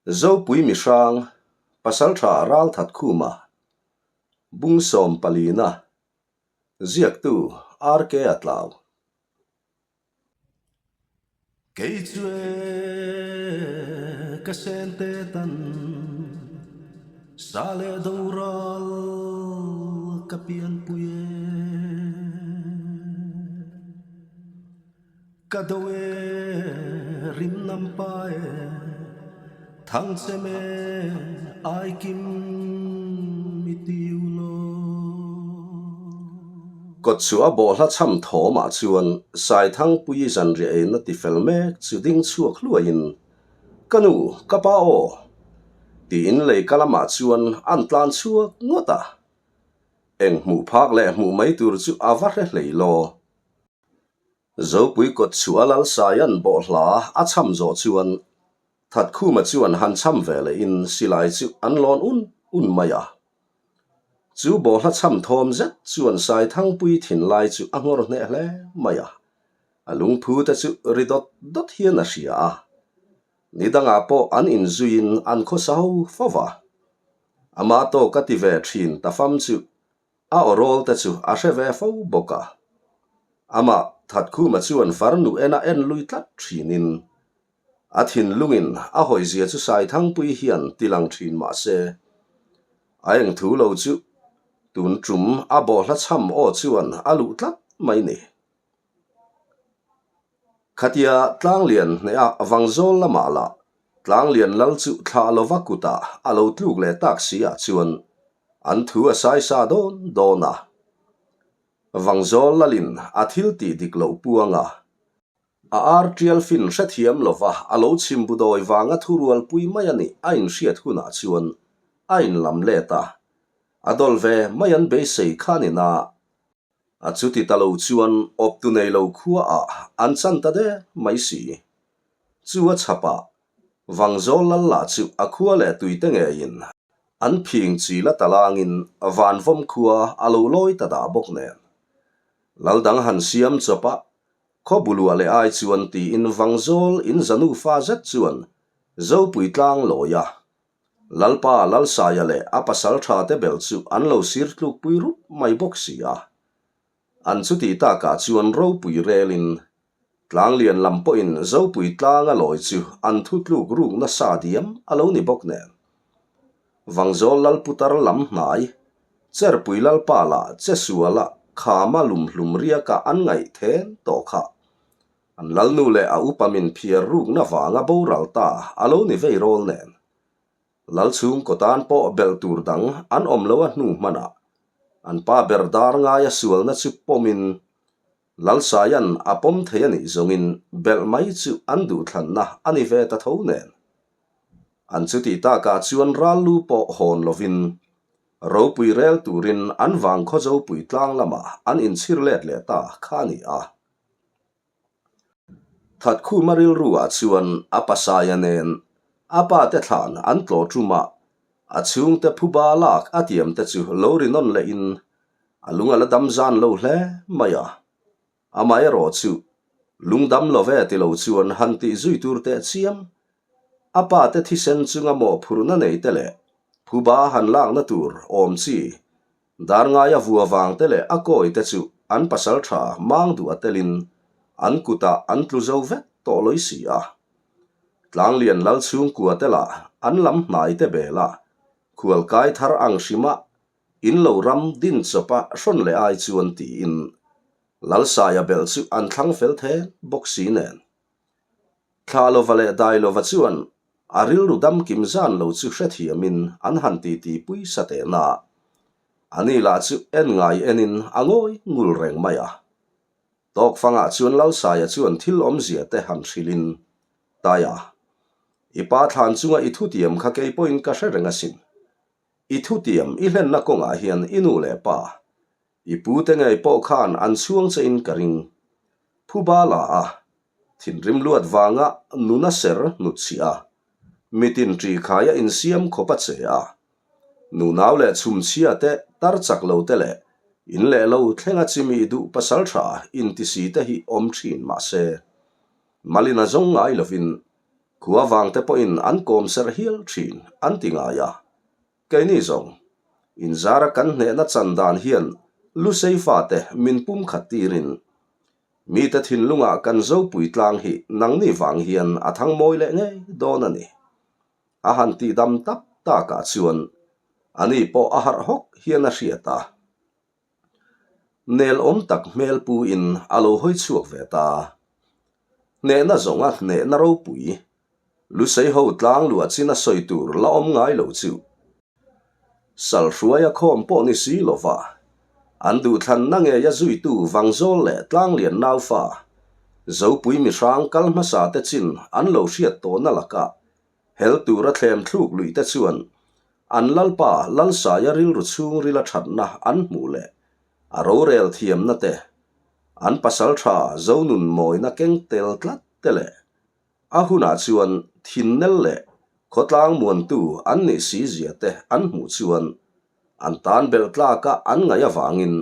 Zopui mihrang, Pasaltha Ralthatkhuma, Bung Sawmpalina, Ziaktu RK a tlau. Kei chu e ka sen te tan sa leh doral ka pianpui e. Ka do e rim nam pa e thang chem e ai kim mi tiu lo. Kawtchhuah a bawhhla chham thawmah chuan Saithangpuii zanriah eina ti fel mek chu ding chhuak hluaiin, Ka nu, ka pa aw! tiin lei ka lamah chuan an tlan chhuak ngawt a. Eng hmuh phak leh hmuh mai tur chu a va hre hlei law. Zopui kawt chhuah Lalsaia'n bawhhla a chham zawh chuan Thatkhuma chuan han chham ve lehin silai chu an lawn un un mai a. Chu bawhhla chham thawm zet chuan Saithangpui thinlai chu a nghawr hneh hle mai a, a lungphu te chu ri dawt dawt hian a hria a. Ni dangah pawh an inzuiin an khawsa ho fo va. Ama tawk a ti ve thin ta fam chu A awrawl te chu a hre ve fo bawk a. Amah Thatkhuma chuan farnu ena en lui tlat thinin a thinlungin a hawizia chu Saithangpui hian ti lang thin mah se, a eng thu lo chu tun tum a bawhhla chham aw chuan a luh tlat mai ni. Khatia Tlanglian hneha Vangzawl lamah lah Tlanglian lal chu thlah lova kutah a lo tluk leh tak si ah chuan an thu a saisa dawn dawn a. Vangzawl lalin a thil tih dik loh puanga a ar tial fin hrethiam lova a lo chhimbu dawi vanga thurualpui mai a nih a inhriat hunah chuan a inlam let a, a dawl ve mai an beisei khan ina A chuti ta lo chuan awptu nei lo khua ah an chan ta der mai si. Chu a chhap ah Vangzawl lal lah chu a khua leh tuite ngeiin an phing chi la ta langin Vanvawm khua a lo lawi ta dah bawk nen. Lal dang han siam chawp a, khaw buluah leh ai chuan tiin Vangzawl in zanu fa zet chuan Zopui tlang lawi a Lalpa Lalsaia leh a pasal tha te bel chu an lo sir tlukpui rup mai bawk si a. An chuti takah chuan ropui relin Tlanglian lam pawhin Zopui tlanga lawi chu an thu tluk ruk nasa diam a lo ni bawk nen. Vangzawl Lalputar lam hnai, Cherpui Lalpa lah Chesuala khama lumhlum riaka an ngaih then tawh kha An lalnu leh a upa min phiar rukna vanga boral ta a lo ni vei rawl nen. Lal chhungkaw tan pawh belh tur dang an awm lo a hnu hmanah an pa ber dar ngaia sualna chu pawmin Lalsaia'n a pawm thei a nih zawngin belh mai chu an duhthlanna a ni ve ta tho nen. An chuti takah chuan ral lu pawh hawn lovin ropui rel turin an vangkhaw zopui tlang lamah an inchhir let leh ta kha a ni a. Thatkhuma rilruah chuan a pasaia nen a pa te thlan an tlawh tum a, a chhungte phuba lak a tiam te chu lo ri nawn lehin a lung a la dam zan lo hle mai a. Amaherawhchu, lungdam lo ve ti lo chuan han tih zui tur teh chiam A pa te thisen chunga mawhphurhna nei te leh phuba han lakna tur awm chi dar ngaia vua vang te leh a kawi te chu an pasal tha mang duh a telin an kutah an tlu zo vek tawh lawi si a. Tlanglian lal chhungkua te lah an lam hnai te bela khualkai thar ang hrima in lo ram din chawpa hrawn leh ai chuan tiin Lalsaia belh chu an thlang fel then bawk si nen. Thla lova leh dai lova chuan a rilru damkim zan lo chu hrethiamin an han titi pui sa teh na. Ani lah chu en ngai enin a ngawi ngul reng mai a. Tawkfangah chuan Lalsaia chuan thil awmzia te han hrilhin, Taia, i pa thlan chunga i thutiam kha kei pawhin ka hre reng asin. I thutiam i hlenna kawngah hian i nu leh pa, i pute ngei pawh khan an chhuang chein ka ring. Phuba la a, Thinrim luat vanga nuna ser hnutchhiah a, mitin ṭi khaia insiam khawp a che a. Nunau leh chhumchhia te, tar chak lo te leh in leh lo thlenga chimi duh pasal ṭha intisi te hi awm ṭhin mah se, Malina zawng ngai lovin. Khua vangte pawhin an kawm serh hial thin an ti ngai a. Keini zawng, inzara kan hnehna chan dan hian Lusei fate min pum khat tirin, mite thinlungah kan Zopui tlang hi nangni vang hian a thang mawi leh ngei dawn a ni. A han tih dam tak takah chuan ani pawh a harh hawk hian a hriat a. Nel awm tak hmel pu in a lo hawi chhuak ve ta. Hnehna zawnga hnehna ropui, Lusei ho tlang luah chin a sawi tur la awm ngai lo chu. Sal hruaia khawm pawh ni si lova, an duhthlanna ngeia zuitu Vangzawl leh Tlanglian naufa, Zopui mihrang kal hmasa te chin an lo hriat tawhna lakah hel tura thlem thluk luih te chuan An Lalpa Lalsaia rilru chhungrila thatna an hmuh leh a rorel thiamna te, an pasaltha Zonun mawina keng tel tlat te leh a hunah chuan thinnel leh khawtlang muantu an nih si zia te an hmuh chuan an tan belh tlaka an ngaih avangin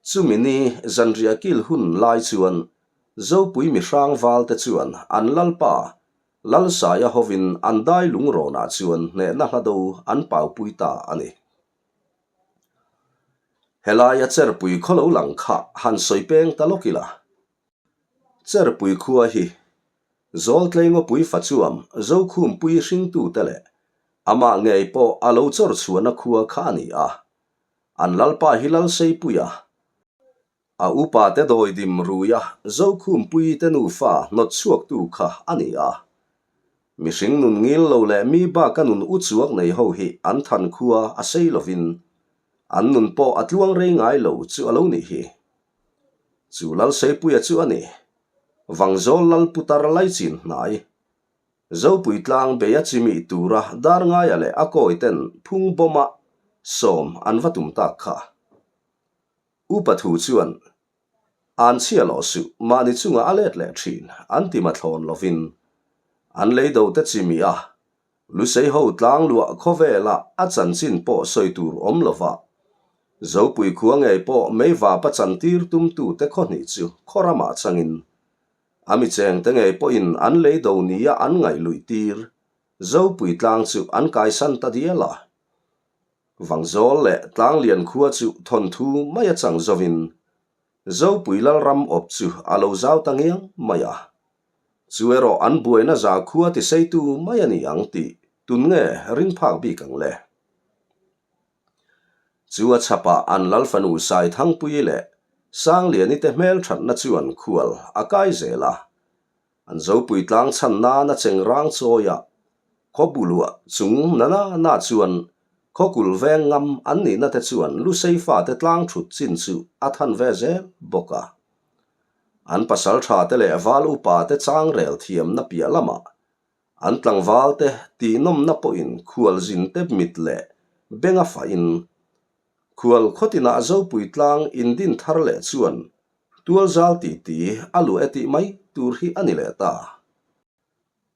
chumi ni zanriah kil hun lai chuan Zopui mihrang valte chuan an Lalpa Lalsaia hovin an dai lungrawnah chuan hnehna hla do an paupui ta a ni. Helaia Cherpui khaw lo lang kha han sawi peng ta lawk ila. Cherpui khua hi Zawltlei ngawpui fachuam Zokhumpui hringtute leh amah ngei pawh a lo chawr chhuahna khua kha a ni a. An lalpa hi Lalseipuia A upa te dawidim ruia Zokhumpui te nufa hnawt chhuaktu kha a ni a. Mihring nun ngil lo leh mi baka nun u chuak nei ho hi an than khua a sei lovin an nun pawh a tluang rei ngai lo chu a lo nih hi. Chu Lalseipuia chu a ni. Vangzawl Lalputar Laichin hnai. Zopui tlang bei a chimih tura Darngaia leh a kawi ten phung bawma sawm an va tum tak kha. Upa thu chuan, An chhia loh suh, mahni chungah a let leh thin, an ti mathlawn lovin. An lei do te chimi a, Lusei ho tlang luah khawvela a chanchin pawh sawi tur awm lova, Zopui khua ngei pawh meivapa chantir tumtute khawhnih chu khaw ramah changin, a mi chengte ngei pawhin an lei do nia an ngaih luih tir Zopui tlang chu an kaisan ta dial a. Vangzawl leh Tlanglian khua chu thawnthu mai a chang zovin Zopui Lalram awp chu a lo zau ta ngiang mai a. Chu erawh an buaina za khua tiseitu mai a ni ang tih tun nge ring phak bik ang le. Chu a chhapah an Lalfanu Saithangpuii leh Sangliani te hmelthatna chuan khual a kai zel a. An Zopui tlang chhan nan a cheng rang chawi a, khaw bu luah chung na na na chuan khaw kul veng ngam an nihna te chuan Lusei fate tlang thut chin chu a than ve zel bawk a. An pasal tha te leh val upa te chang rel thiamna piah lamah an tlangval te tihnawmna pawhin khualzin te mit leh beng a fahin khual khawtinah Zopui tlang indin thar leh chuan Tualzal tih ti a luah e tih mai tur hi a ni leh ta.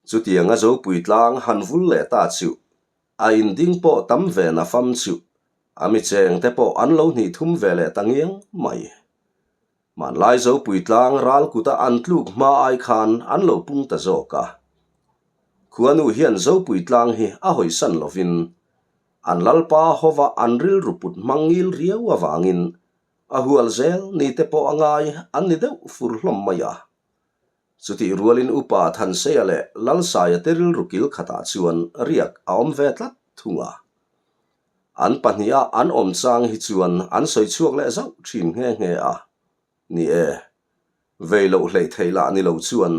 Chutianga Zopui tlang han vul leh ta chu a inding pawh tam ve na fam chu a mi cheng te pawh an lo hnih thum ve leh ta ngiang mai. Hmanlai Zopui tlang ral kuta an tluk hma ai khan an lo pung ta zawk a. Khuanu hian Zopui tlang hi a hawisan lovin an lalpa hova an rilru put hmang ngil riau avangin A hual zel ni te pawh a ngai an ni deuh fur hlawm mai a. Chutih rualin Upa Thanseia leh Lalsaia te rilru kil khatah chuan riak a awm ve tlat thung a. An pahniha an awm chang hi chuan an sawi chhuak leh zauh thin nghe nghe a. Ni e, vei loh hleih theih lah ni lo chuan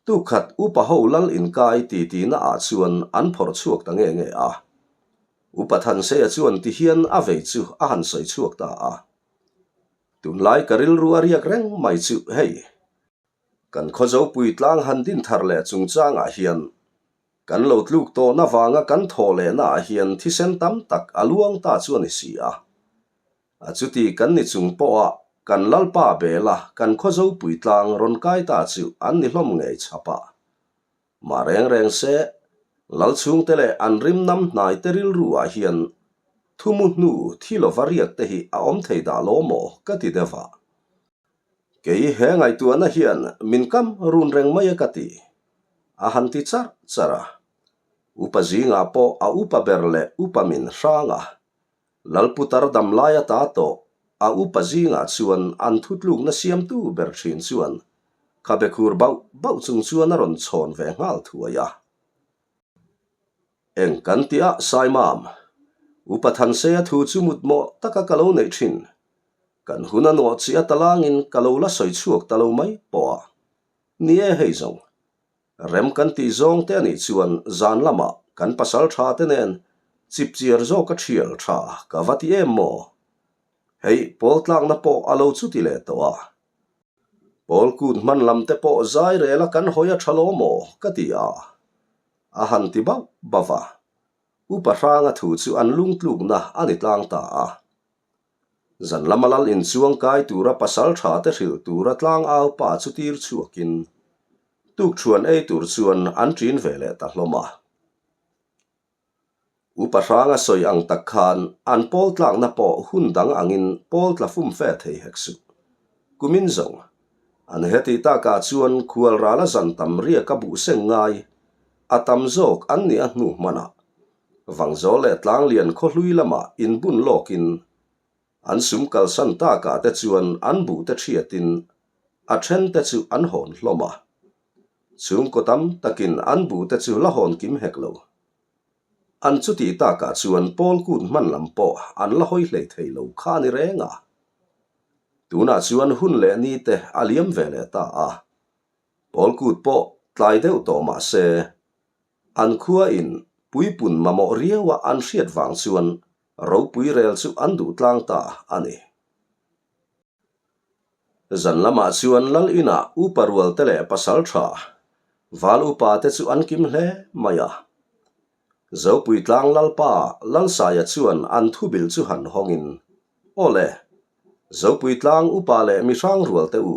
Tukhat upa ho lal inkai titi na ah chuan an phawrh chhuak ta nge nge a. Upa Thanseia chuan ti hian a vei chu a han sawi chhuak ta a. Tunlai ka rilru a riak reng mai chu hei. Kan Khawzopui tlang han din thar leh chungchangah hian kan lo tluk tawhna vanga kan thawh lehna ah hian thisen tam tak a luang ta chu a ni si a. A chuti kan ni chung pawha kan Lalpa bela kan Khawzopui tlang rawn kai ta chu an ni hlawm ngei chhap a. Mah reng reng se, Lal chhungte leh an rim nam hnai te rilru ah hian thumu hnu thi lova riak te hi a awm thei dah lo maw ka ti deuh a. Kei he ngaihtuahna hian min kam run reng mai a ka ti. A han ti charh charh a. Upa zingah pawh a upa ber leh upa min hrang a. Lalputar dam lai ata tawh a upa zingah chuan an thutlukna siamtu ber thin chuan khabe khur bauh bauh chung chuan a rawn chhawn ve nghal thuai a. Eng kan ti a, Saimam? Upa Thanseia thu chu mutmawh taka ka lo neih thin. Kan hun a nawh chi a talangin ka lo la sawi chhuak ta lo mai pawh a. Ni e hei zawng. Rem kan tih zawng te a nih chuan zan lamah kan pasal tha te nen chipchiar zawk a thial tha ka va ti em maw? Hei pawl tlakna pawh a lo chuti leh tawh a. Pawl kut hman lam te pawh zai rel a kan hawi a tha lo maw ka ti a. A han ti bauh bauh a. Upa Hranga thu chu an lungtlukna a ni tlang ta a. Zan lama lal inchuang kai tura pasal tha te hrilh tura tlang au pa chu tir chhuakin tukṭhuan ei tur chuan an ṭin ve leh ta hlawm a. Upa Hranga sawi ang tak khan an pawl tlakna pawh hun dang angin pawl tla fum fe thei hek suh. Kumin zawng, an heti takah chuan khual rala zan tam riaka buh seng ngai a tam zawk an nih a hnu hmanah Vangzawl leh Tlanglian khawhlui lamah inbun lawkin an sum kalsan takah te chuan an buh te thiatin a then te chu an hawn hlawm a. Chhungkaw tam takin an buh te chu la hawn kim hek lo. An chutih takah chuan pawl kut hman lam pawh an la hawi hlei thei lo kha a ni reng a. Tunah chuan hun leh ni te a liam ve leh ta a. Pawl kut pawh tlai deuh tawh mah se An khua in puipun mamawh riaua an hriat vang chuan ropui rel chu an duh tlang ta a ni. Zan lamah chuan Lal inah upa rual te leh pasal tha val upa te chu an kim hle mai a. Zopui tlang Lalpa Lalsaia chuan an thubil chu han hawngin, Aw le, Zopui tlang upa leh mihrang rual te u,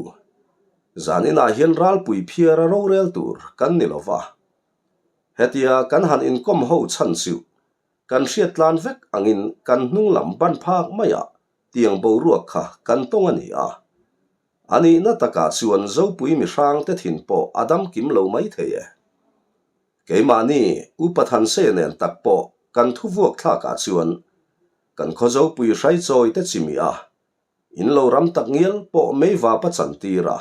zan inah hian ralpui phiara rorel tur kan ni lo va. Hetia kan han inkawm ho chhan chu kan hriat tlan vek angin kan hnung lam ban phak maiah tiang boruak kha kan tawng a ni a. A nihna takah chuan Zopui mihrang te thin pawh a dam kim lo mai thei e. Keimahni Upa Thanse nen tak pawh kan thu vuak thlakah chuan kan khaw Zopui hraichawi te chimi a, in lo ram tak ngial pawh meivap a chantir a,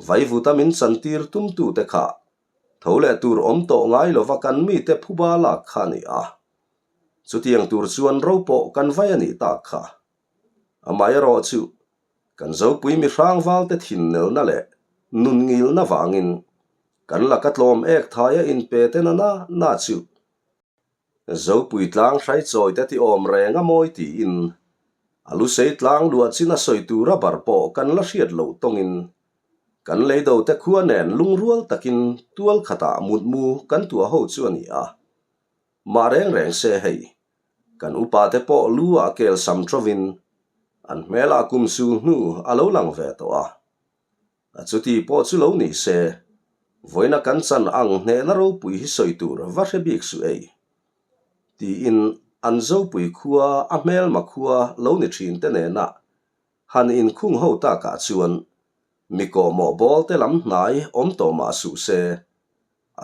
vaivuta min chantir tumtute kha tho leh tur awm tawh ngai lova kan mite phuba lak kha a ni a. Chutiang tur chuan ro pawh kan vai a nih tak kha. Amaherawh chu kan Zopui mihrang valte thinnelna leh nun ngilna vangin kan laka tlawm ek thaia inpe te na na na chu Zopui tlang hraichawi te ti awm reng a mawi tiin a lusei tlang luah chin a sawi tura bar pawh kan la hriat loh tawngin kan leido te khua nen lungrual takin tual khatah mutmu kan tuah ho chu a ni a. Mah reng reng se hei, kan upa te pawh lu ah kel sam tawin an hmelah kum sul hnu a lo lang ve tawh a. A chuti pawh chu lo ni se, vawiina kan chan ang hnehna ropui hi sawi tur va hre bik suh ei. Tiin an Zopui khua a hmelma khua lo ni thin te nena han inkhung ho takah chuan mi kawhmawh bawl te lam hnai awm tawh mah suh se,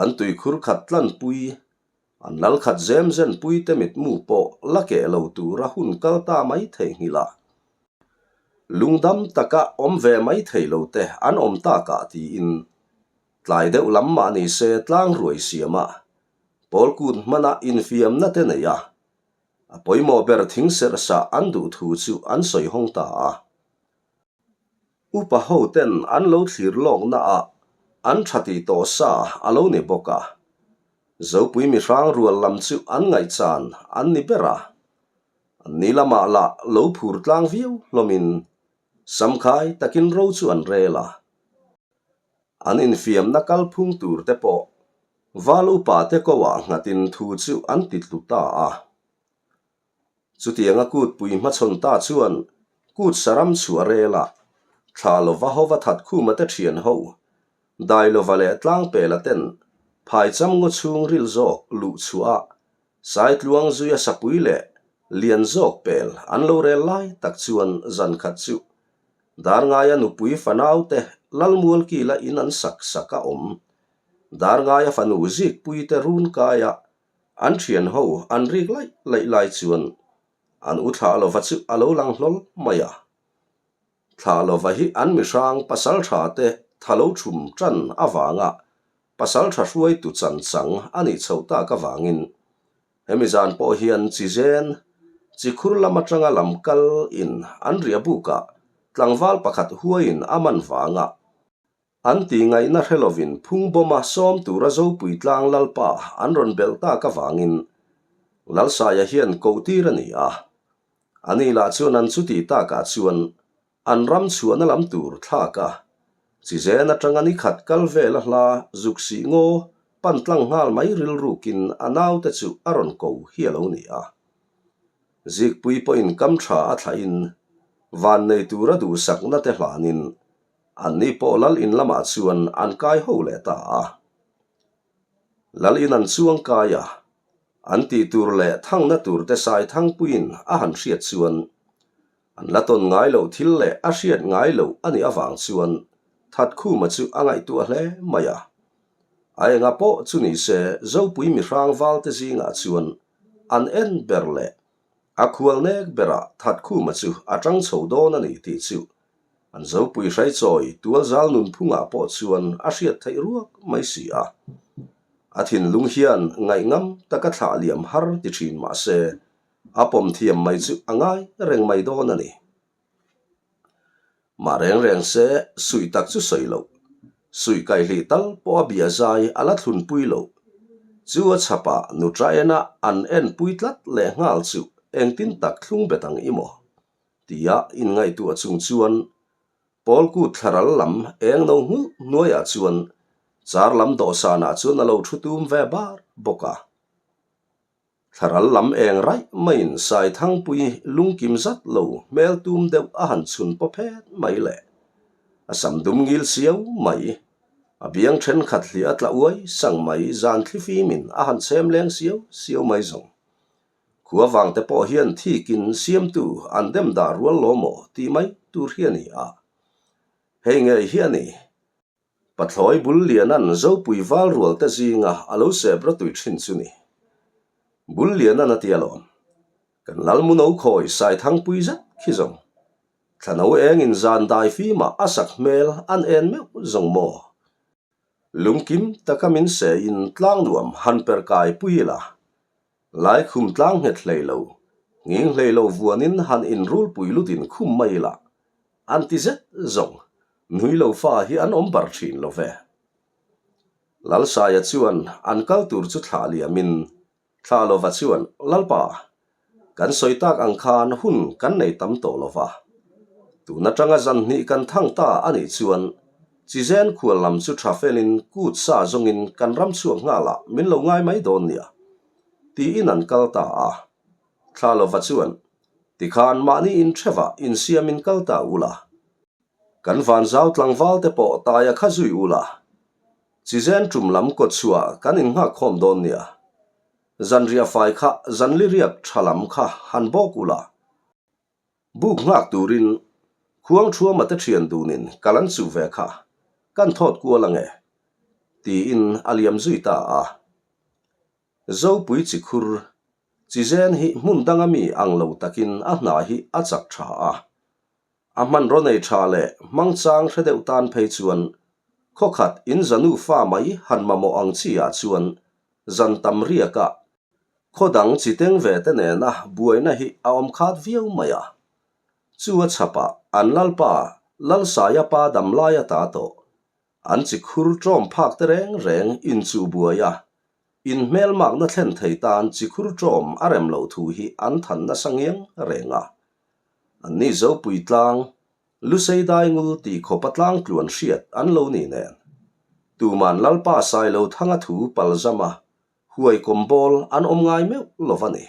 An tuikhur khat tlanpui, an lal khat zem zen pui te mitmu pawh la keh lo tura hun kal ta mai theihnghilh a, lungdam taka awm ve mai thei lo te an awm takah tiin tlai deuh lam mah ni se tlang ruai siama pawl kut hmana infiamna te nei a, a pawimawh ber thing serh sah an duh thu chu an sawi hawng ta a. Upa ho ten an lo thlir lawkna ah an tha tih tawh sa a lo ni bawk a. Zopui mihrang rual lam chu an ngaihchan an ni ber a. An ni lamah lah lo phur tlang viau hlawmin samkhai takin ro chu an rel a. An infiamna kalphung tur te pawh val upa te ko ah nghatin thu chu an ti tlu ta a. Chutianga kutpui hmachhawn ta chuan kut saram chhuah rela thla lova hova that khuma te thian ho, dai lova leh tlangpela ten phaicham ngaw chhung ril zawk luh chhuah a saitluang zuia sapui leh lian zawk pel an lo rel lai tak chuan zan khat chu Darngaia nupui fanau te Lalmualkila in an sak sak a awm. Darngaia fanu Zikpuite run kaia an thian ho an rik laih laih lai chuan an u thlah lova chu a lo lang hlawl mai a. Thlah lova hi an mihrang pasal tha te tha lo chhum tan avanga pasal tha hruaitu chan chang a nih chhoh tak avangin hemi zan pawh hian chi zen, chi khur lam atanga lam kal in an riah bukah tlangval pakhat huaiin a man vanga An tih ngaihna hre lovin phungbawma sawm tura Zopui tlang Lalpa an rawn belh tak avangin Lalsaia hian koh tir a ni a. Ani lah chuan an chutih takah chuan an ram chhuahna lam tur thlak a, chi zen atanga ni khat kal vel a hla zuk sih ngaw pan tlang nghal mai rilrukin a naute chu a rawn ko hi a lo ni a. Zikpui pawhin kam tha a thlahin vannei tura duhsakna te hlanin Anni pawh lal in lamah chuan an kai ho leh ta a. Lal in an chuang kai a, an tih tur leh thangna tur te Saithangpuiin a han hriat chuan an la tawn ngai loh thil leh a hriat ngai loh a nih avang chuan Thatkhuma chu a ngaihtuah hle mai a. A enga pawh chu ni se Zopui mihrang valte zingah chuan an en ber leh A khual nek berah Thatkhuma chu a tang chho dawn a ni tih chu an Zopui Hraichawi tualzal nunphungah pawh chuan a hriat theih ruak mai si a. A thinlung hian ngaihngam taka thlah liam har ti thin mah se a pawm thiam mai chu a ngai reng mai dawn a ni. Mah reng reng se, suih tak chu sawi loh. Suih kaihlih tal pawh a bia zai a la thlunpui loh. Chu a chhapah nutra ena an enpui tlat leh nghal chu engtin tak thlung bet ang i maw? Tia inngaihtuah chung chuan Pawlkut thlaral lam eng no nghulh hnuaiah chuan char lam dawhsanah chuan a lo thu tum ve bar bawk a. Thlaral lam eng raih maiin Saithangpui lungkim zat lo hmel tum deuh a han chhun paw phet mai le. A sam dum ngil siau mai. A biang thenkhat hliah a tla uai sang mai zan thlifimin a han chhem leng siau siau mai zawng. Khua vangte pawh hian thikin siamtu an dem dah rual lo maw tih mai tur hi a ni a. Hei ngei hi a ni. Pathlawi bul lianan Zopui val rual te zinga a lo sep rawtui thin chu ni. Bul lianan a ti alawm. Kan Lalmuno khawi Saithangpui zet khi zawng. Thlano engin zan dai fimah a sak hmel an en meuh zawng maw? Lungkim taka min seiin tlangnuam han per kai pui ila. Laikhum tlang nghet hlei lo, nghing hlei lo vuanin han inrulpui lutin khum mai ila, an ti zet zawng, nui lo fa hi an awm bar thin lo ve. Lalsaia chuan an kal tur chu thlah liamin, Thlalova chuan, Lalpa, Kan sawi tak ang khan hun kan nei tam tawh lo va. Tun atanga zan hnih kan thang ta a nih chuan Chizen khual lam chu tha felin kut sa zawngin kan ram chhuak nghalah min lo ngai mai dawn nia tiin an kal ta a. Thla lova chuan tikhan mahni inthevah insiamin kal ta ula. Kan vanzau tlangval te pawh taia kha zui ula. Chizen tum lam kawtchhuah kan innghak khawm dawn nia. Zanriah fai kha zanli riak tha lam kha han bawk ula. Buk nghak turin khuang thuama te thian dunin kal an chuh ve kha kan thawt kual ange, tiin a liam zui ta a. Zopui chi khur, chi zen hi hmun danga mi ang lo takin a hna hi a chak tha a. A hmanraw nei tha leh hmangchang hre deuh tan phei chuan khawkhat in zanu fa mai han mamawh ang chi ah chuan zan tam riak a, khaw dang chi teng ve te nena buaina hi a awm khat viau mai a. Chu a chhapah an lalpa Lalsaia pa damlai a ta tawh. An chi khur ṭawm phak te reng reng inchuh buai a, in hmelmakna thlen thei tan chi khur ṭawm a rem loh thu hi an than nasa ngiang reng a. Anni Zopui tlang, Lusei Daingul tih khawpa tlang tluan hriat an lo ni nen. Tuman Lalpa Sailo Thanga thu palzama huai kawm bawl an awm ngai meuh lo va ni.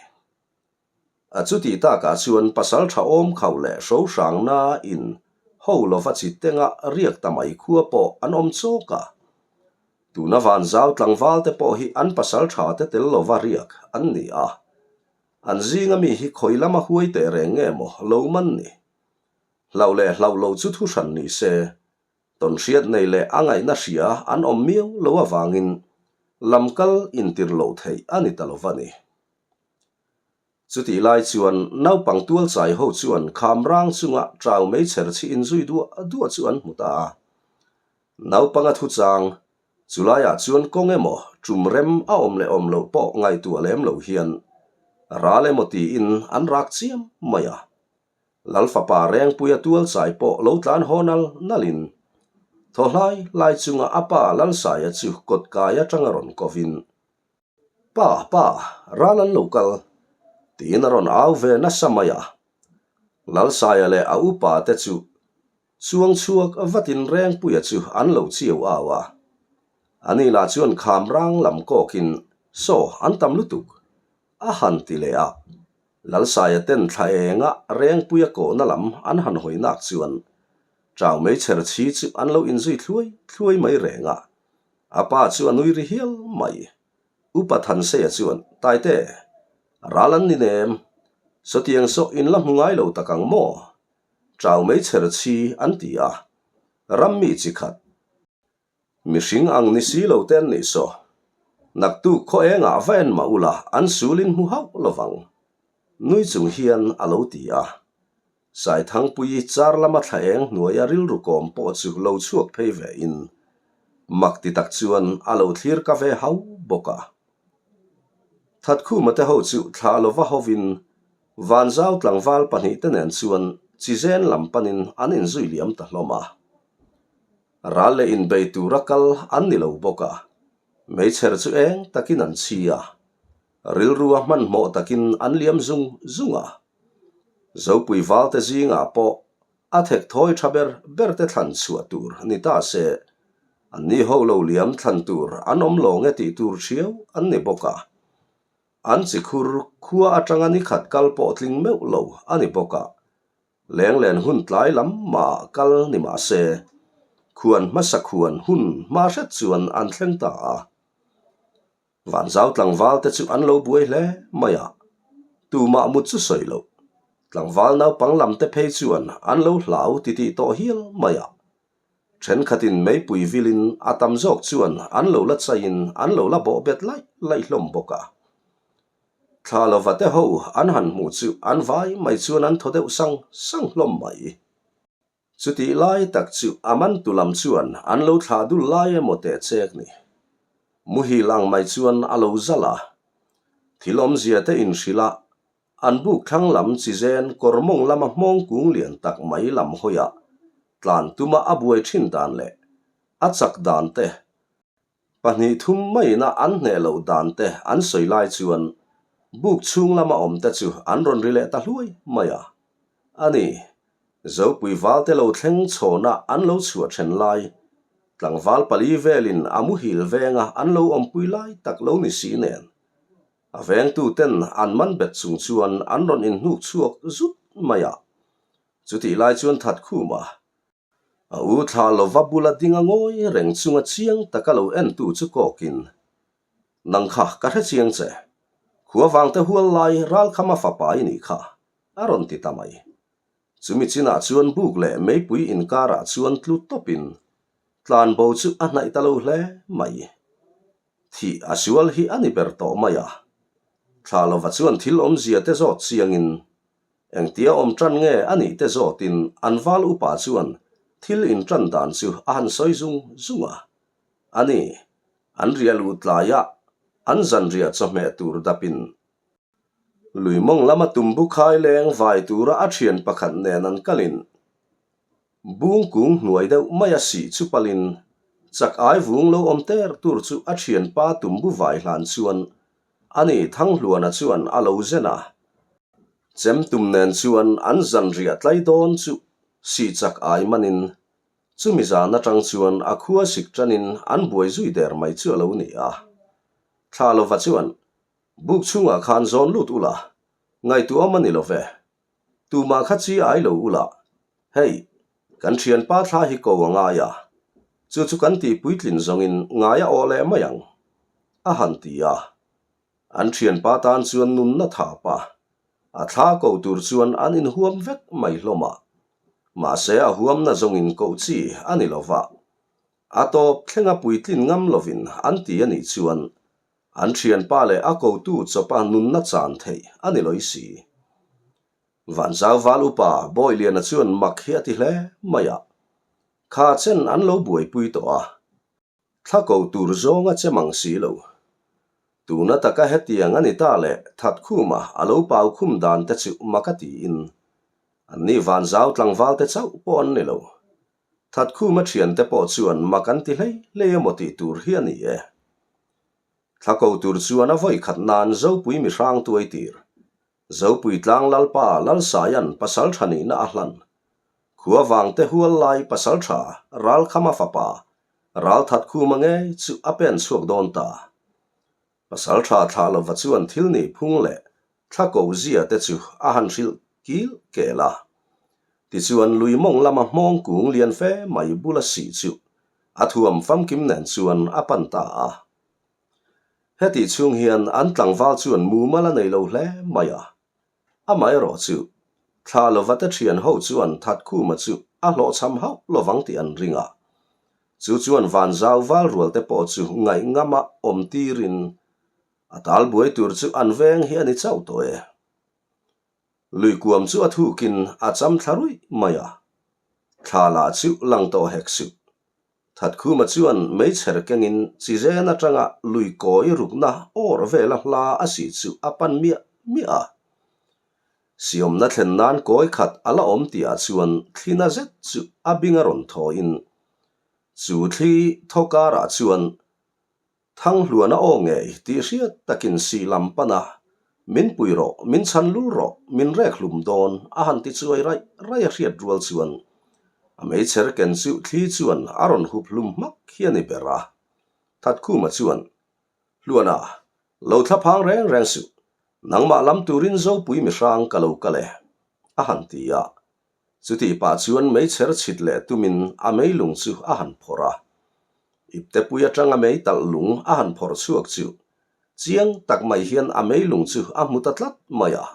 A chutih takah chuan pasal tha awm khauh leh hro hrangna in ho lova chi tenga riak ta mai khua pawh an awm chawk a. Tuna vanzau tlangval te pawh hi an pasal tha te tel lova riak an ni a. An zinga mi hi khawi lama huai teh reng nge maw lo man ni? Hlauh leh hlauh lo chu thu hran ni se. Tawnhriat nei leh a ngaihna hria an awm miau lo avangin lamkal intir loh theih a ni ta lo va ni. Chutih lai chuan naupang tualchai ho chuan kham rang chunga ṭau meichher chhi inzui duah duah chu an hmu ta a. Naupanga thuchang, chulaiah chuan kawng emaw ṭum rem a awm leh awm loh pawh ngaihtuah lem lo hian ral emaw tiin an rak chiam mai a. Lal fapa Rengpuia tualchai pawh lo tlan haw nal nalin thaw hlai hlai chunga a pa Lalsaia chu kawtkai atanga rawn kovin, Pa, pa, ral an lo kal, tiin a rawn au ve nasa mai a. Lalsaia leh a upa te chu chuang chhuak vatin Rengpuia chu an lo chiau au a. Ani lah chuan kham rang lam kawkin, Saw, an tam lutuk, a han ti leh a. Lalsaia ten thla enga Rengpuia kawhna lam an han hawi nak chuan Chau meichher chhi chu an lo inzui thluai thluai mai reng a. A pa chu a nui ri hial mai. Upa Thanseia chuan, Taite, ral an ni nem. Sawtiang saw in la hmu ngai lo tak ang maw? Chau meichher chhi an ti a. Ram mi chi khat. Mihring ang ni si lo te an nih saw. Naktuk khaw engah va en mah ula an sul in hmu hauh lovang. Nui chung hian a lo ti a. Saithangpuii char lama thla eng hnuaia rilru kawm pawh chu lo chhuak phei ve in mak ti tak chuan a lo thlir ka ve hau bawk a. Thatkhuma te ho chu thla lova hovin Vanzau tlangval pahnihte nen chuan Chizen lam panin an inzui liam ta hlawm a. Ral leh inbei tura kal an ni lo bawk a, meichher chu eng takin an chhi a, rilrua hmanhmawh takin an liam zung zung a. Zopui valte zingah pawh a thek thawi tha ber ber te thlan chhuah tur ni ta se, anni ho lo liam thlan tur an awm lawng e tih tur thiau an ni bawk a. An chi khur khua atanga ni khat kal pawh tling meuh lo a ni bawk a. Lenglen hun tlai lam mah kal ni mah se, khuan hmasa khuan hun hma hret chuan an thleng ta a. Vanzau tlangval te chu an lo buai hle mai a, tumah mut chu sawi loh. Tlangval naupang lam te phei chuan an lo hlau titih tawh hial mai a. Thenkhatin meipui vilin a tam zawk chuan an lo la chaiin an lo la bawh bet laih laih hlawm bawk a. Thla lova te ho an han hmuh chu an vai mai chuan an thaw deuh sang sang hlawm mai. Chutih lai tak chu a mantu lam chuan an lo thlah dul lai emaw teh chek ni. Muhil ang mai chuan a lo zal a. Thil awmzia te inhrilh a, an buk thlang lam chi zen kawr mawng lama hmawng kung lian tak mai lam hawiah tlan tuma a buai thin dan leh a chak dan te Pahnih thum maiina an hneh loh dan te an sawi lai chuan buk chhung lama awm te chu an rawn ri leh ta hluai mai a. A ni, Zopui valte lo thleng chhawna an lo chhuah then lai, tlangval pali velin a muhil venga an lo awmpui lai tak lo ni si nen, a vengtu ten an man bet chung chuan an rawn inhnuk chhuak zut mai a. Chutih lai chuan Thatkhuma, A u thla lova bula ding a ngawi reng chunga chiang taka lo entu chu kawkin, Nang kha ka hre chiang che. Khua vangte hual lai Ralkhama fapa i nih kha, a rawn ti ta mai. Chumi chinah chuan buk leh meipui inkarah chuan tlu tawpin tlanbo chu a hnaih ta lo hle mai. Thih a sual hi a ni ber tawh mai a. Thla lova chuan thil awmzia te zawt chiangin Engtia awm tan nge a nih te zawtin an val upa chuan thil intan dan chu a han sawi zung zung a. A ni, an riah luh tlaiah an zanriah chawhmeh tur dapin lui mawng lama tumbu khai leng vai tura a thian pakhat nen an kalin Bung kung hnuai deuh mai a sih chu palin chak ai vung lo awm ter tur chu a thianpa tumbu vai hlan chuan ani Thanghluana chuan a lo zen a. Chemtum nen chuan an zanriah tlai dawn chu sih chak ai manin chumi zan atang chuan a khua sik tanin an buai zui der mai chu a lo ni a. Thla lova chuan buk chhungah khan zawn lut ula ngaihtuah awm a ni lo ve. Tumah kha chi ai lo ula, hei, kan thianpa thla hi ko a ngai a, chu chu kan tih puitlin zawngin ngai a awh leh mai ang, a han ti a. An thianpa tan chuan nunna thap a, a thla ko tur chuan an inhuam vek mai hlawm a. Mahse a huamna zawngin koh chi a ni lo va. A tawp thlenga puitlin ngam lovin an ti a nih chuan an thianpa leh a kotu chawpa nunna chan theih a ni lawih si. Vanzau val upa Bawiliana chuan mak hi a ti hle mai a, kha chen an lo buaipui tawh a. Thla ko tur zawng a che mang si lo. Tuna taka hetiang a ni ta leh Thatkhuma a lo pau khum dan te chu mak a tiin anni Vanzau tlangval te chauh pawh an ni lo. Thatkhuma thiante pawh chuan mak an ti hlei hlei emaw tih tur hi a ni e. Thla ko tur chuan a vawi khat nan Zopui mihrang tuai tir. Zopui tlang Lalpa Lalsaia'n pasal tha nihna a hlan. Khua vangte hual lai pasal tha Ralkhama fapa Ralthatkhuma ngei chu a pen chhuak dawn ta. Pasal tha thlah lova chuan thil nih phung leh thla ko zia te chu a han hrilh kil kel a. Tichuan lui mawng lama hmawng kung lian fe mai bula sih chu a thuam famkim nen chuan a pan ta a. Hetih chhung hian an tlangval chuan mumal a nei lo hle mai a. Amaherawh chu, thla lova te thian ho chuan Thatkhuma chu a hlawhchham hauh lovang tih an ring a. Chu chuan Vanzau val rual te pawh chu ngaihngama awm tirin a tal buai tur chu an veng hi a ni chauh tawh e. Luikuam chu a thukin a cham thla ruih mai a, thla lah chu lang tawh hek suh. Thatkhuma chuan meichher kengin chizen atanga lui kawi rukna awr vela hla a sih chu a pan miah miah a. Siawmna thlen nan kawi khat a la awm tihah chuan thlina zet chu a bing a rawn thawiin chu thli thaw karah chuan Thanghluana aw ngei tih hriat takin sih lam pan a, Min pui rawh, min chhan lul rawh, min rek hlum dawn, a han ti chuai raih raih a hriat rual chuan a meichher ken chu thli chuan a rawn hup hlum hmak hi a ni ber a. Thatkhuma chuan, Hluana, lo thla phang reng reng suh, nangmah lam turin Zopui mihrang ka lo kal e, a han ti a. Chutih pah chuan meichher chhit leh tumin a meilung chu a han phawrh a. Iptepui atanga mei talh lung a han phawrh chhuak chu chiang tak mai hian a meilung chu a hmu ta tlat mai a.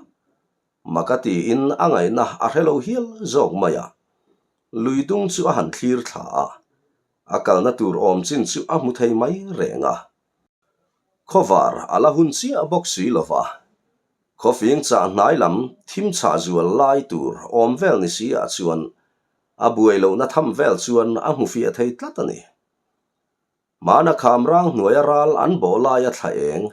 Maka tiin a ngaihna a hre lo hial zawk mai a. Lui dung chu a han thlir thla a, a kalna tur awm chin chu a hmu thei mai reng a. Khawvar a la hun chiah bawk si lo va, khawfing chah hnai lam thim chhah zual lai tur awm vel ni si ah chuan a buai lohna tham vel chuan a hmu fiah thei tlat a ni. Hmana kham rang hnuaia ral an bawh laia thla eng,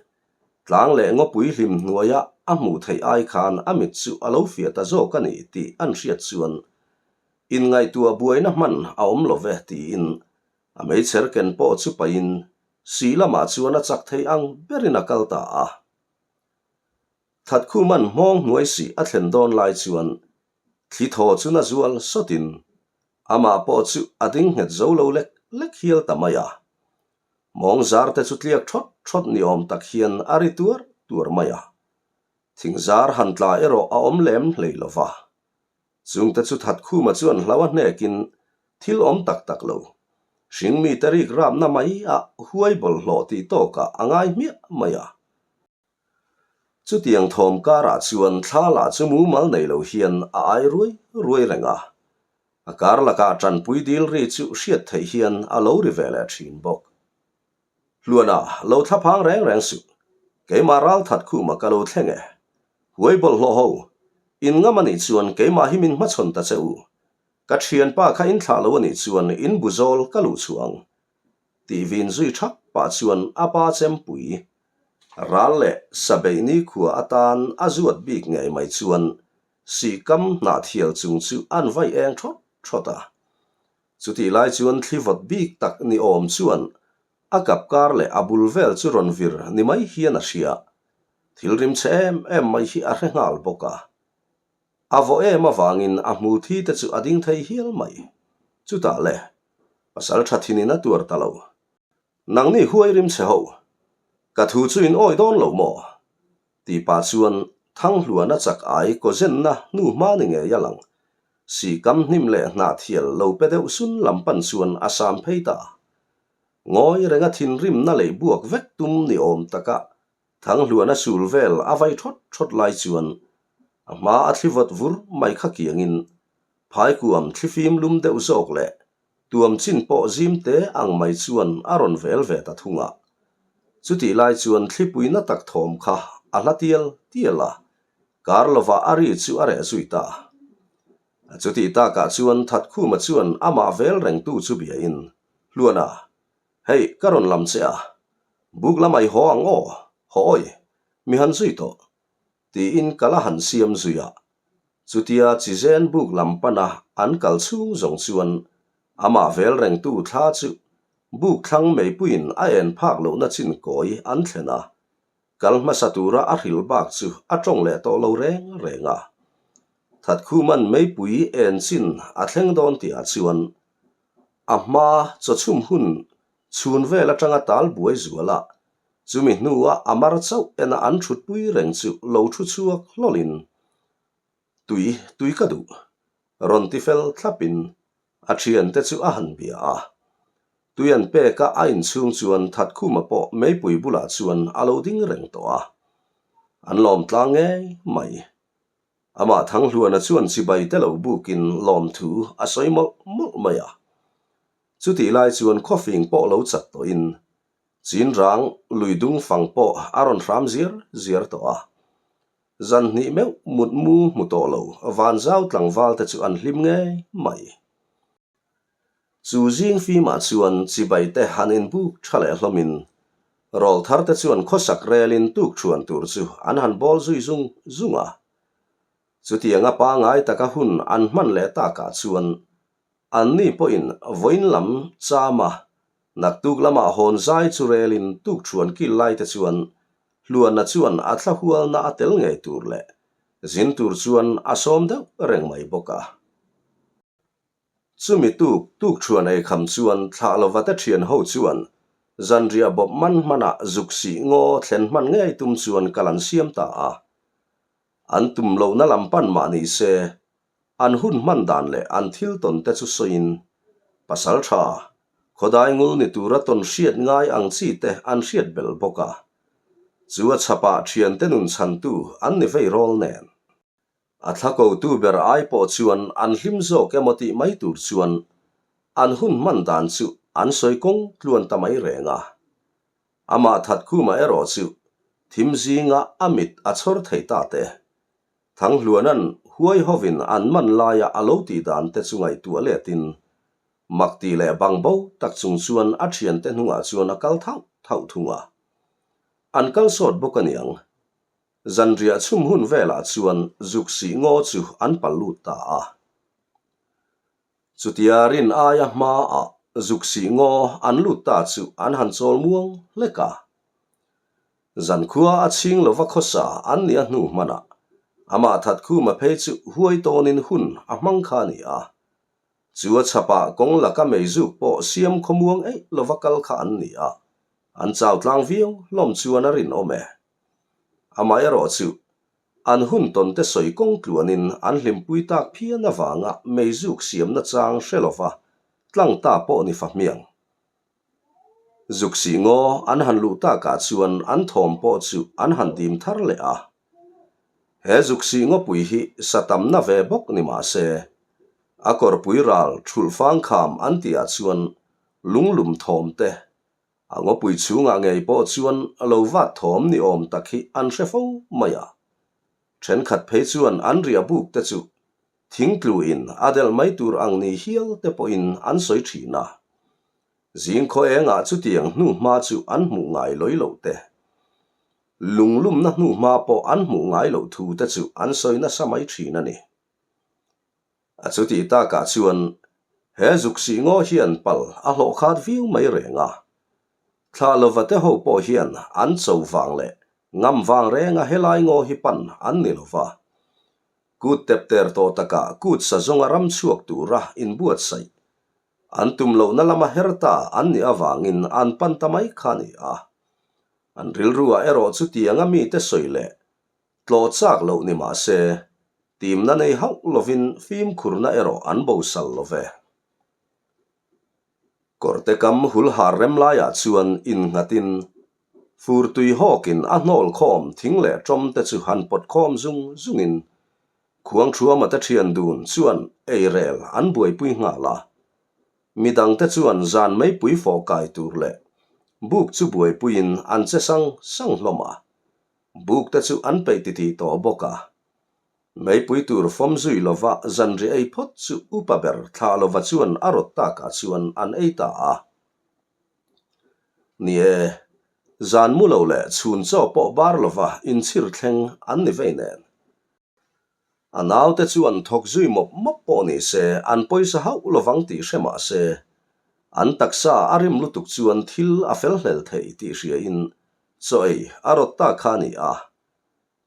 tlang leh ngawpui hlim hnuaia a hmuh theih ai khan a mit chu a lo fiah ta zawk a ni tih an hriat chuan inngaihtuah buaina hman a awm lo ve tiin A meichher ken pawh chu pahin sih lamah chuan a chak thei ang berin a kal ta a. Thatkhuman hmawng hnuai sih a thlen dawn lai chuan thli thaw chu na zual sawtin amah pawh chu a ding nghet zo lo lek lek hial ta mai a. Hmawng zar te chu tliak thawt thawt ni awm tak hian a ri tuar tuar mai a. Thingzar han tla erawh a awm lem hlei lo va. Chungte chu Thatkhuma chuan hlau a hnekin thil awm tak tak lo. Hringmite rik rapna mai a huai bawlhhlawh tih tawkah a ngai hmiah mai a. Chutiang thawm karah chuan thla lah chu mumal nei lo hian a ai ruai ruai reng a. A kar lakah tanpui dil ri chu hriat theih hian a lo ri ve leh thin bawk. Hluana, lo thla phang reng reng suh. Keimah ral that khuma ka lo thleng e. Huai bawlhhlawh ho, in ngam a nih chuan keimah hi min hmachhawn ta che u. Ka thianpa kha in thlah lo a nih chuan in bu zawl ka luh chhuah ang. Tih vin zui thak pah chuan a pa chempui ral leh sabeih nikhua atan a zuat bik ngei mai chuan sihkam hnahthial chung chu an vai eng thawt thawt a. Chutih lai chuan thli vawt bik tak ni awm chuan a kap kar leh a bul vel chu rawn vir ni mai hian a hria. Thil rim chhe em em mai hi a hre nghal bawk a. A vawh em avangin a hmul thi te chu a ding thei hial mai. Chutah le, pasal tha thinin a tuar ta lo. Nangni huai rim chhe ho, ka thu chu in awi dawn lo maw? Tih pah chuan Thanghluana chak ai kawzenna hnu hma ni ngei a lang. Sihkam hnim leh hnahthial lo pe deuh sun lam pan chuan a sam phei ta. Ngawi renga thinrimna leh buak vek tum ni awm taka Thanghluana sul vel a vai thawt thawt lai chuan a hma a thli vawt vur mai kha kiangin. Phaikuam thlifim lum deuh zawk leh tuam chin pawh zim te ang mai chuan a rawn vel ve ta thung a. Chutih lai chuan thlipui na tak thawm kha a hla tial tial a, kar lovah a ri chu a reh zui ta. Chutih takah chuan Thatkhuma chuan amah vel rengtu chu biain, Hluana, hei ka rawn lam che a, buk lamah i haw ang aw, haw awi, mi han zui tawh, tiin ka la han siam zui a. Chutia Chizen buk lam pana an kal chhung zawng chuan amah vel rengtu thla chu buk thlang meipuiin a en phak lohna chin kawi an thlen a, kal hmasa tura a hrilh bak chu a tawng leh tawh lo reng reng a. Thatkhuman meipui en chin a thleng dawn tihah chuan a hma chawchhum hun chhun vel atanga tal buai zual a, Chumi hnua a mar chauh ena an thutpui reng chu lo thu chhuak hlawlin, Tui, tui ka duh, rawn ti fel thlapin a thiante chu a han bia a. Tui an peka a inchhung chuan Thatkhuma pawh meipui bulah chuan a lo ding reng tawh a. An lawm tlang ngei mai. Amah Thanghluana chuan chibai te lo bukin lawmthu a sawi mawlh mawlh mai a. Chutih lai chuan khawfing pawh lo chat tawhin Chinrang lui dung fang pawh a rawn hram ziar ziar tawh a. Zan hnih meuh mut mu hmu tawh lo Vanzau tlangval te chu an hlim ngei mai. Chu zing fimah chuan chibai te han inbuk tha leh hlawmin rawl thar te chuan khawsak relin tuk thuan tur chu an han bawl zui zung zung a. Chutianga pangai taka hun an hman leh takah chuan Anni pawhin vawiin lam chama naktuk lamah hawn zai chu relin tukṭhuan kil laite chuan Hluana chuan a thla hualna a tel ngei tur leh zin tur chuan a sawm deuh reng mai bawk a. Chumi tuk tukṭhuan ei kham chuan thlah lova te ṭhian ho chuan zanriah bawp man hmanah zuk sih ngaw thlen hman ngei tum chuan kal an siam ta a. An tum lohna lam pan mah ni se An hun hman dan leh an thil tawn te chu sawiin, pasal tha, khawdai ngul ni tura tawn hriat ngai ang chi te an hriat belh bawk a. Chu a chhapah thiante nun chhantu an ni vei rawl nen. A thla kotu ber ai pawh chuan an hlim zawk emaw tih mai tur chuan an hun hman dan chu an sawi kawng tluan ta mai reng a. Amah Thatkhuma erawh chu thim zinga a mit a chhawr thei ta te. Thanghluanan huai hovin an man laia a lo tih dan te chu ngaihtuah letin mak tih leh bang bo tak chung chuan a thiante hnungah chuan a kal thauh thauh thung a. An kal sawt bawk aniang. Zanriah chhum hun velah chuan zuk sih ngaw chu an pal lut ta a. Chutia rin aia hmaah zuk sih ngaw an lut ta chu an han chawl muang hlek a. Zankhua a chhing lova khawsa an nih a hnu hmanah amah Thatkhuma phei chu huai tawnin hun a hmang kha a ni a. Chu a chhapah kawng laka meizuk pawh siam khawmuang eih lova kal kha an ni a, an chau tlang viau hlawm chuan a rinawm e. Amaherawh chu an hun tawn te sawi kawng tluanin an hlimpui tak phian avanga meizuk siamna chang hre lova tlang ta pawh ni fahmiang. Zuk sih ngaw an han luh takah chuan an thawm pawh chu an han dim thar leh a. He zuk sih ngawpui hi sa tamna ve bawk ni mah se, a kawrpui ral thulh fang kham an tihah chuan lunglum thawm te, a ngawpui chhungah ngei pawh chuan lo vat thawm ni awm tak hi an hre fo mai a. Thenkhat phei chuan an riah buk te chu Thingtluin a delh mai tur ang ni hial te pawhin an sawi thin a. Zing khaw engah chutiang hnuhma chu an hmuh ngai lawi loh te, lunglumna hnuhma pawh an hmuh ngai loh thu te chu an sawi nasa mai thin a ni. A chutih takah chuan he zuk sih ngaw hian pal a hlawh khat viau mai reng a. Thlah lova te ho pawh hian an cho vang leh ngam vang renga helai ngaw hi pan an ni lova. Kut tep ter tawh takah kut sa zawnga ram chhuak tura inbuatsaih an tum lohna lama her ta an nih avangin an pan ta mai kha a ni a. An rilruah erawh chutianga mite sawi leh tlawh chak loh ni mah se, timna nei hauh lovin fimkhurna erawh an bosal lo ve. Kawrte kam hul har rem laiah chuan innghatin fur tui hawkin a hnawl khawm thing leh tawm te chu han pawt khawm zung zungin. Khuangthuama te thian dun chuan eirel an buaipui nghal a. Midangte chuan zan meipui fawh kai tur leh buk chu buaipuiin an che sang sang hlawm a. Buk te chu an peih titih tawh bawk a. Meipui tur fawm zui lova zanri ei phawt chu upa ber thlah lova chuan a rawt takah chuan an ei ta a. Ni e, zan mu lo leh chhun chaw pawh bar lova inchhir thleng an ni vei nen. A naute chuan thawk zui mawp mawp pawh ni se an pawisa hauh lovang tih hre mah se, an taksa a rim lutuk chuan thil a fel hlel thei tih hriain chaw ei a rawt ta kha a ni a,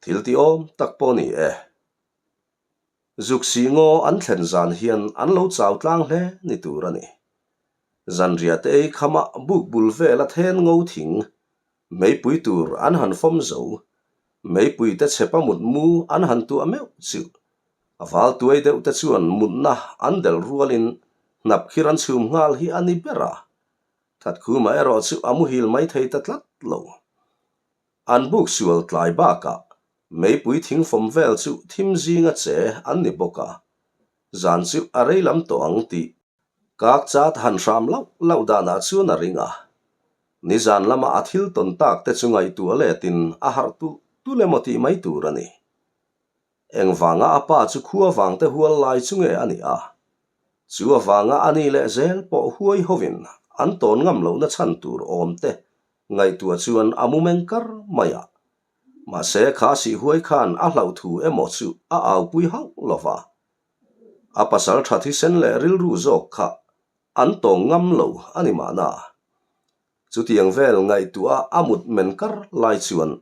thil ti awm tak pawh ni e. Zuk si ngaw an thlen zan hian an lo chau tlang hle ni tur a ni. Zanriah te ei khamah buk bul vel a then ngo thing, meipui tur an han fawm zo, meipui te chhepa mut mu an han tuah meuh chu. A val tuai deuh te chuan mutna an delh rualin hnap khir an chhum nghal hi a ni ber a, Thatkhuma erawh chu a muhil mai thei ta tlat lo. An buk sual tlai bakah meipui thingfawm vel chu thim zinga che an ni bawk a, zan chu a rei lam tawh ang tih kak chat han hram lauh lauh danah chuan a ring a. Nizan lama a thil tawn tak te chu ngaihtuah letin a harh tulh tulh emaw tih mai tur a ni. Engvanga a pa chu khua vangte hual lai chu nge a nih a? Chu avanga a ni leh zel pawh huai hovin an tawn ngam lohna chhan tur awm te ngaihtuah chuan a mu meng kar mai a. Mahse kha sihhuai khan a hlauh thu emaw chu a aupui hauh lo va. A pasal tha thisen leh rilru zawk kha an tawng ngam lo a ni mahna. Chutiang vel ngaihtuah a mut men kar lai chuan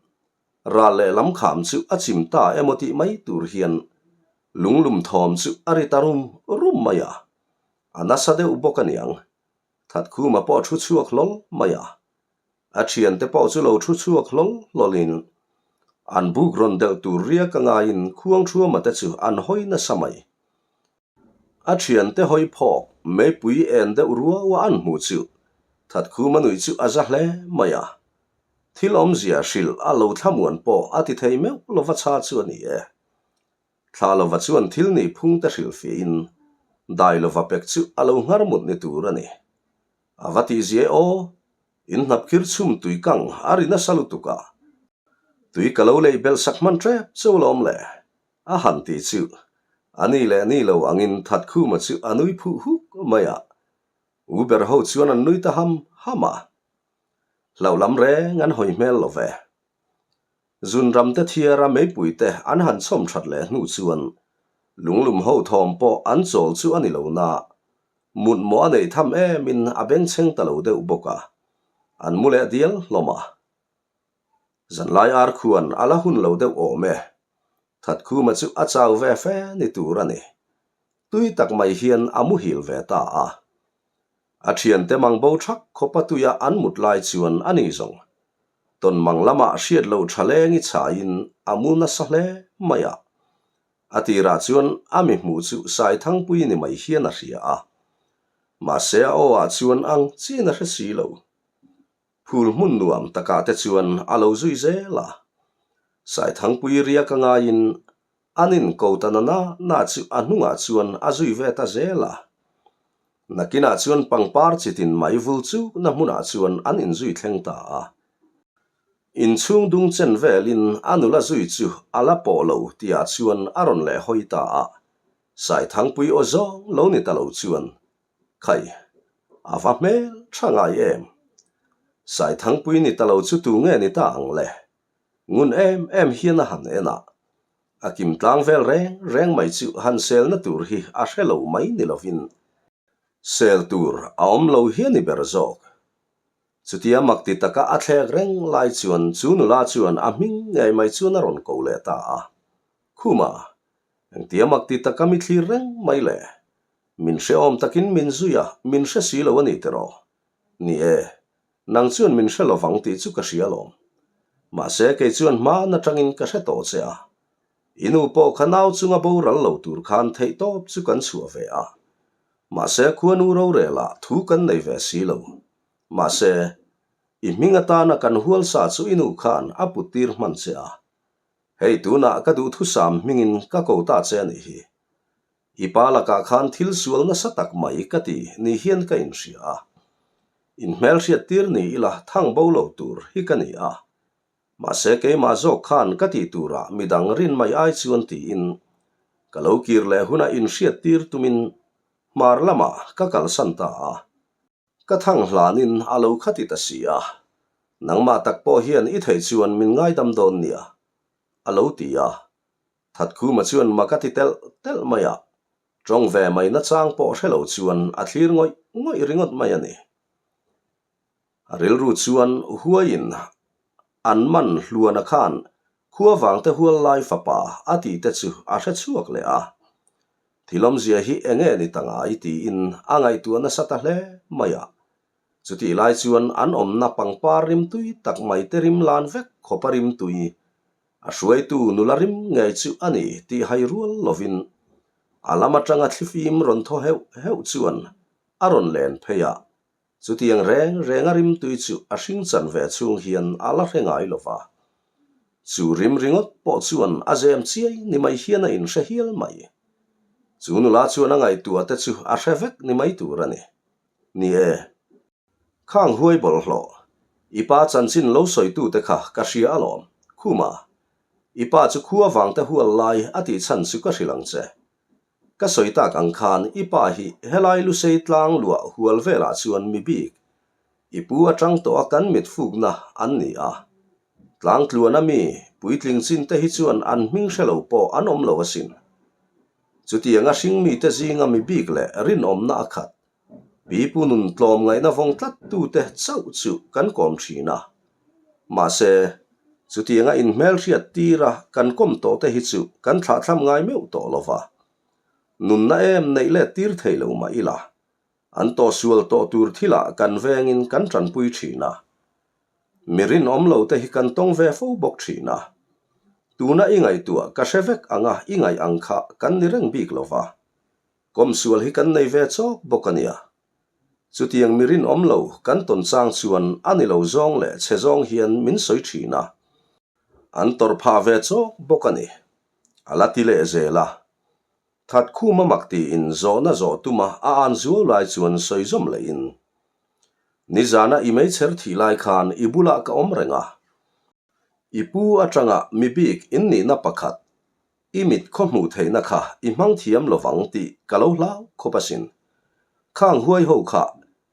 ral leh lam kham chu a chim ta emaw tih mai tur hian lunglum thawm chu a ri ta rum rum mai a. A nasa deuh bawk a niang. Thatkhuma pawh thu chhuak hlawl mai a. A thiante pawh chu lo thu chhuak hlawl hlawlin an buk rawn delh tur riak a ngaiin Khuangthuama te chu an hawi nasa mai. A thiante hawi phawk meipui en deuh ruau a an hmuh chu Thatkhuma nuih chu a za hle mai a. Thil awmzia hrilh a lo thlamuan pawh a ti thei meuh lova cha chu a ni e. Thla lova chuan thil nih phung te hrilh fiahin dai lova pek chu a lo nghar mut ni tur a ni. A va tih zia e aw, in hnap khir chhum tui kang a ri nasa lutuk a, tui ka lo lei belh sak hman tep cheu lawm le, a han ti chu a ni leh ni lo angin Thatkhuma chu a nui phuh huk mai a, U ber ho chuan an nui ta ham ham a, hlauh lam reng an hawi hmel lo ve. Zunram te thiara meipui te an han chhawm that leh hnu chuan lunglum ho thawm pawh an chawl chu a ni lo na, mut mawh a neih tham emin a bengchheng ta lo deuh bawk a, an mu leh dial hlawm a. Zanlai ar khuan a la hun lo deuh awm e, Thatkhuma chu a chau ve fe ni tur a ni. Tui tak mai hian a muhil ve ta a. A thiante mang bo thak khawpa tuia an mut lai chuan a ni zawng. Tawn mang lamah hriat loh tha lengi chhaiin a mu nasa hle mai a. A tirah chuan a mi hmuh chu Saithangpui ni mai hian a hria a. Mahse a aw ah chuan ang chin a hre si lo. Phul hmun nuam takah te chuan a lo zui zel a. Saithangpui riak a ngaiin An in ko ta na na na chu a hnungah chuan a zui ve ta zel a. Nakinah chuan pangpar chitin mai vul chuk na hmunah chuan an inzui thleng ta a. Inchhung dung chen velin a nula zui chu a la pawh lo tihah chuan a rawn leh hawi ta a. Saithangpui aw zawng lo ni ta lo chuan, Khai, a va hmel tha ngai em? Saithangpui ni ta lo chu tu nge ni ta ang le? Ngun em em hian a han en a, a kim tlang vel reng reng mai chu han selna tur hi a hre lo mai ni lovin sel tur a awm lo hi a ni ber zawk. Chutia mak ti taka a thlek reng lai chuan chu nula chuan a hming ngei mai chuan a rawn ko leh ta a, Khuma, engtia mak ti taka mi thlir reng mai le? Min hrehawm takin min zui a, min hre si lo a ni tiraw? Ni e, Nang chuan min hre lovang tih chu ka hria alawm. Mahse kei chuan hmaan atangin ka hre tawh che a. I nu pawh kha nau chunga boral lo tur khan theihtawp chu kan chhuah ve a. Mahse khuanu rorelah thu kan nei ve si lo. Mahse, i hming atana kan hual sa chu i nu khan a put tir hman che a. Hei tunah ka duhthusam hmingin ka ko ta che a nih hi. I pa lakah khan thil sual nasa tak mai ka ti ni hian ka inhria a. Inhmelhriat tir ni ila thang bo lo tur hi ka ni a. Mahse keimah zawk khan ka tih turah midang rin mai ai chuan tiin ka lo kir leh huna inhriat tir tumin hmar lamah ka kalsan ta a. Ka thang hlanin a lo khati ta si a, nangmah tak pawh hian i theih chuan min ngaidam dawn nia, a lo ti a. Thatkhuma chuan mak a ti telh telh mai a, tawng ve mai nachang pawh hre lo chuan a thlir ngawih ngawih ringawt mai a ni. A rilru chuan huaiin an man hluana khan khua vangte hual lai fapa a tih te chu a hre chhuak leh a. Thilawmzia hi eng nge ni ta ngai tiin a ngaihtuah nasa ta hle mai a. Chutih lai chuan an awmna pangpar rimtui tak mai te rim lan vek khawp a rimtui a hruaitu nula rim ngei chu a ni tih hai rual lovin a lam atanga thlifim rawn thaw heuh heuh chuan a rawn len phei a. Chutiang reng reng a rimtui chu a hring chan ve chhung hian a la hre ngai lo va. Chu rim ringawt pawh chuan a zem chiai ni mai hian a inhre hial mai. Chu nula chuan a ngaihtuah te chu a hre vek ni mai tur a ni. Ni e. Khang huai bawlhhlawh, i pa chanchin lo sawitute kha ka hria alawm, Khuma. I pa chu khua vangte hual lai a tih chhan chu ka hrilh ang che. Ka sawi tak ang khan i pa hi helai Lusei tlang luah hual velah chuan mi bik, i pu atang tawh a kan mit fukna an ni a. Tlang tluana mi puitling chin te hi chuan an hming hre lo pawh an awm lo asin. Chutianga hringmite zinga mi bik leh rinawmna a khat Pipu nun tlawmngaihna vawng tlat tute chauh chu kan kawm thin a. Mahse, chutianga inhmelhriat tira kan kawm tawh te hi chu kan thlahthlam ngai meuh tawh lo va. Nunna em neih let tir thei lo mah ila, an tawhsual tawh tur thilah kan vengin kan tanpui thin a. Mi rinawm lo te hi kan tawng ve fo bawk thin a. Tuna i ngaihtuah ka hre vek anga i ngaih ang kha kan ni reng bik lo va. Kawmsual hi kan nei ve chawk bawk a nia. Chutiang mi rinawm lo kan tawn chang chuan a ni lo zawng leh chhe zawng hian min sawi thin a. An tawrh phah ve chawk bawk a ni. A la ti leh zel a. Thatkhuma mak tiin zawhna zawh tuma a an zuau lai chuan sawi zawm lehin, Nizana i meichher thih lai khan i bulah ka awm reng a. I pu atanga mi bik in nihna pakhat I mit khaw hmuh theihna kha i hmang thiam lo vang tih ka lo hlau khawp asin. Khang huai ho kha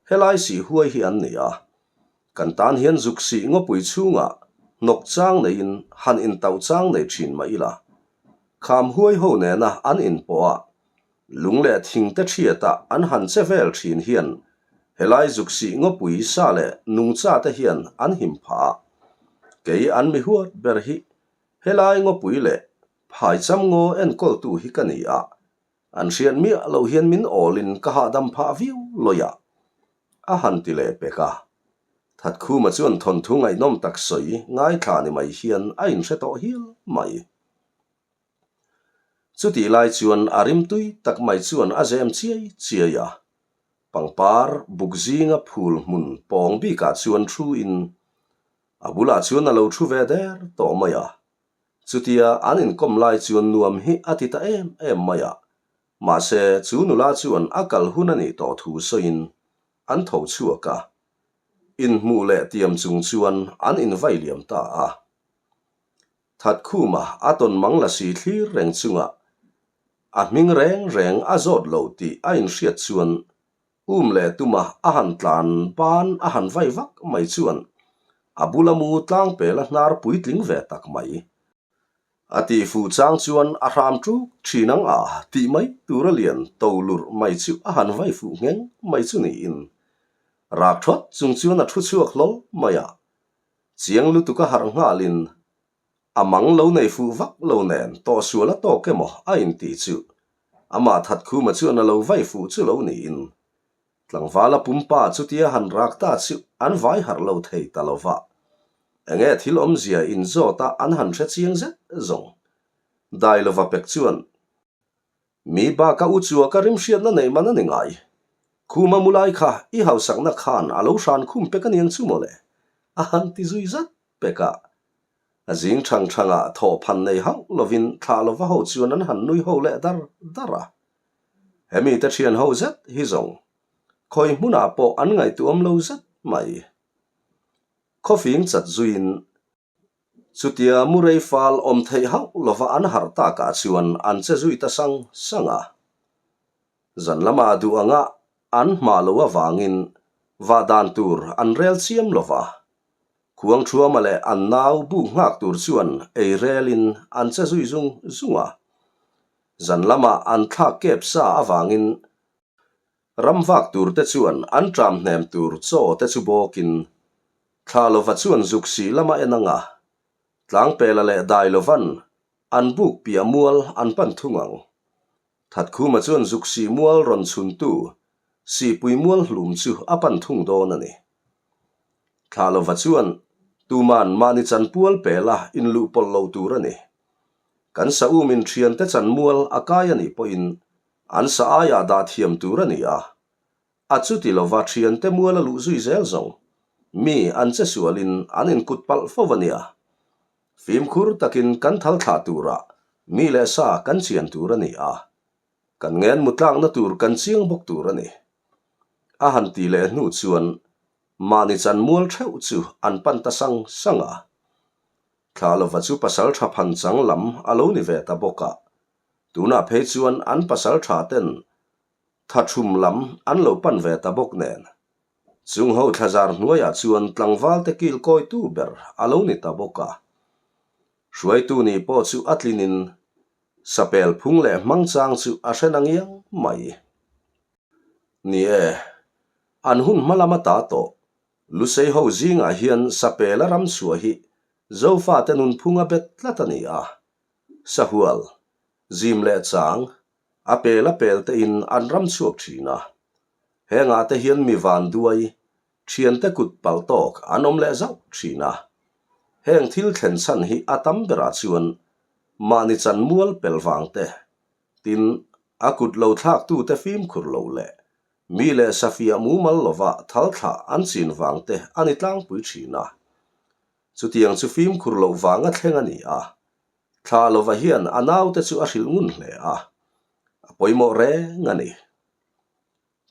helai sih huai hi an ni a. Kan tan hian zuk sih ngawpui chhungah hnawk chang neiin han intauh chang nei thin mah ila. Kham huai ho nena an inpawh a, lung leh thing te thiata an han che vel thin hian helai zuk sih ngawpui sa leh nungcha te hian an him phah a. Kei an mi huat ber hi Helai ngawpui leh phai cham ngaw enkawltu hi ka ni a, an hriat miah loh hian min awlin ka hahdam phah viau lawih a, a han ti leh pek a. Thatkhuma chuan thawnthu ngaihnawm tak sawi ngaithla ni mai hian a inhre tawh hial mai. Chutih lai chuan a rimtui tak mai chuan a zem chiai chiai a, pangpar buk zinga phul hmun pawng bikah chuan thu in A bulah chuan a lo thu ve der tawh mai a, chutia an inkawm lai chuan nuam hi a ti ta em em mai a, mahse chu nula chuan a kal hun a nih tawh thu sawiin an tho chhuak a, inhmuh leh tiam chung chuan an invai liam ta a. Thatkhuma a tawn mang la si thlir reng chungah a hming reng reng a zawt lo tih a inhriat chuan Um leh tuma a han tlan ban a han vai vak mai chuan a bula mu tlang pel a hnar puitling ve tak mai. A tih fuh chang chuan a hram ṭuk ṭhin ang a tih mai tura lian to lurh mai chu a han vai fuh ngheng mai chu niin rak ṭhawt chung chuan a ṭhu chhuak hlawl mai a. Chiang lutuk a harh nghalin A mang lo nei fuh vak lo nen tawhsual a tawk emaw a intih chu amah Thatkhuma chuan a lo vai fuh chu lo niin tlangvala pumpa chutia han rak ta chu an vai harh lo thei ta lo va. Enge thil awmzia inzawt a an han hre chiang zet zawng. Dailova pek chuan Mi baka u chua ka rimhriatna neih man a ni ngai. Khuma mu lai kha i hausakna khan a lo hran khum pek aniang chu mawle, a han ti zui zat pek a. A zing thang thangah thawh phan nei hauh lovin thlah lova ho chuan an han nui ho leh dar dar a. Hemi te thian ho zet hi zawng khawi hmunah pawh an ngaihtuahawm lo zet mai. Khawfing chat zuiin chutia murei fal awm theih hauh lova an harh takah chuan an che zui ta sang sang a. Zan lamah duh anga an hmah lo avangin vah dan tur an rel chiam lova. Khuangthuama leh an nau buk nghak tur chuan ei relin an che zui zung zung a. Zan lamah an thlak kep sa avangin ram vak tur te chuan an ṭam hnem tur chaw te chu bawkin thla lova chuan zuk sih lama en anga Tlangpela leh Dailovan an buk piah mual an pan thung ang. Thatkhuma chuan zuk sih mual rawn chhuntu Sihpui mual hlum chu a pan thung dawn a ni. Thla lova chuan tuman mahni chanpual pela inluh pawlh lo tur a ni. Kan sa umin thiante chanmual a kai a nih pawhin an sa aiah dah thiam tur a ni a. A chuti lova thiante mual a luh zui zel zawng. Mi an che sualin an inkut palh fo a nia. Fimkhur takin kan thal thlah turah mi leh sa kan chian tur a ni a. Kan ngen mu tlakna tur kan chiang bawk tur a ni. A han ti leh hnu chuan mahni chan mual theuh chu an pan ta sang sang a. Thla lova chu pasal tha phan chang lam a lo ni ve ta bawk a. Tunah phei chuan an pasal tha ten tha thum lam an lo pan ve ta bawk nen. Chung ho thlazar hnuaiah chuan tlangval te kil kawitu ber a lo ni ta bawk a. Hruaitu ni pawh chu a tlinin sapel phung leh hmangchang chu a hre na ngiang mai. Ni e, an hun hma lama ta tawh Lusei ho zingah hian sapela ram chhuah hi Zofate nunphung a bet tlat a ni a. Sahual, zim leh chang, a pel a pel te in an ram chhuak thin a. Hengah te hian mi van duai, thiante kut palh tawk an awm leh zauh thin a. Heng thil thlen chhan hi a tam berah chuan mahni chan mual pel vang te, tin a kut lo thlak tu te fimkhur lo leh mi leh safiah mumal lova thal thlah an chin vang te a ni tlangpui thin a. Chutiang chu fimkhur loh vanga thleng a ni a. Thla lova hian a naute chu a hrilh ngun hle a, a pawimawh reng a ni.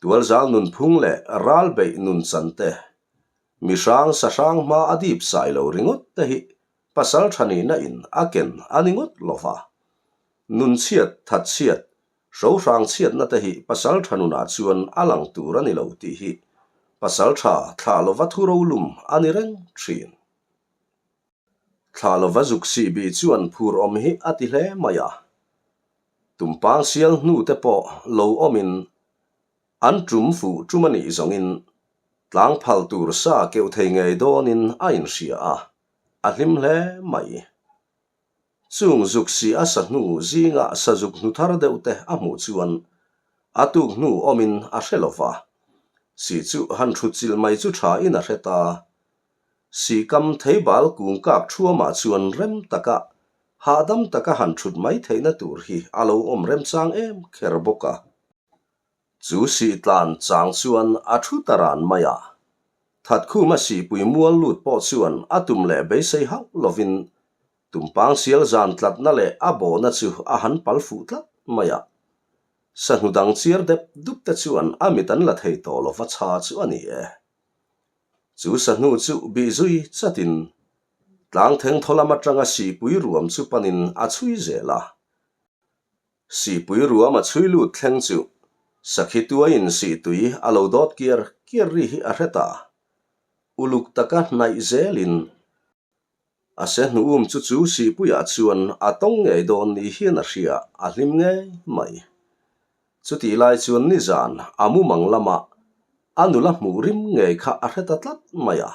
Tualzal nunphung leh ral beih nun chan te, mi hrang sa hrang hma a dip sai lo ringawt te hi pasal tha nihna in a ken a ni ngawt lova. Nun chhiat, that chhiat, hro hrang chhiatna te hi pasal tha nunah chuan a lang tur a ni lo tih hi pasal tha thlah lova thu rolum a ni reng thin. Thla lova zuk sih bih chuan phur awm hi a ti hle mai a. Tumpang sial hnu te pawh lo awmin an tum fuh tum a nih zawngin tlang phal tur sa keuh thei ngei dawnin a inhria a, a hlim hle mai. Chung zuk sih a sa hnu zinga sazuk hnu thar deuh te a hmuh chuan a tuk hnu awmin a hre lova, sih chu han thut chilh mai chu tha in a hre ta. Sihkam theibal kung kak thuamah chuan rem taka, hahdam taka han thut mai theihna tur hi a lo awm remchang em kher bawk a. Chu sihtlan chang chuan a thu ta ran mai a. Thatkhuma sihpui mual lut pawh chuan a tum leh beisei hauh lovin tumpang sial zan tlatna leh a bawhna chu a han pal fuh tlat mai a. Sahnu dang chiar dep dup te chuan a mit an la thei tawh lova chha chu a ni e. Chu sahnu chu bih zui chatin tlang thengthaw lam atanga sihpui ruam chu panin a chhui zel a. Sihpui ruam a chhui lut thleng chu sakhi tuaiin sihtui a lo dawt kiar kiar ri hi a hre ta. Uluk taka hnaih zelin A se hnuum chu chu sihpuiah chuan a tawng ngei dawn ni hian a hria, a hlim ngei mai. Chutih lai chuan nizan a mumang lamah a nula hmuh rim ngei kha a hre ta tlat mai a.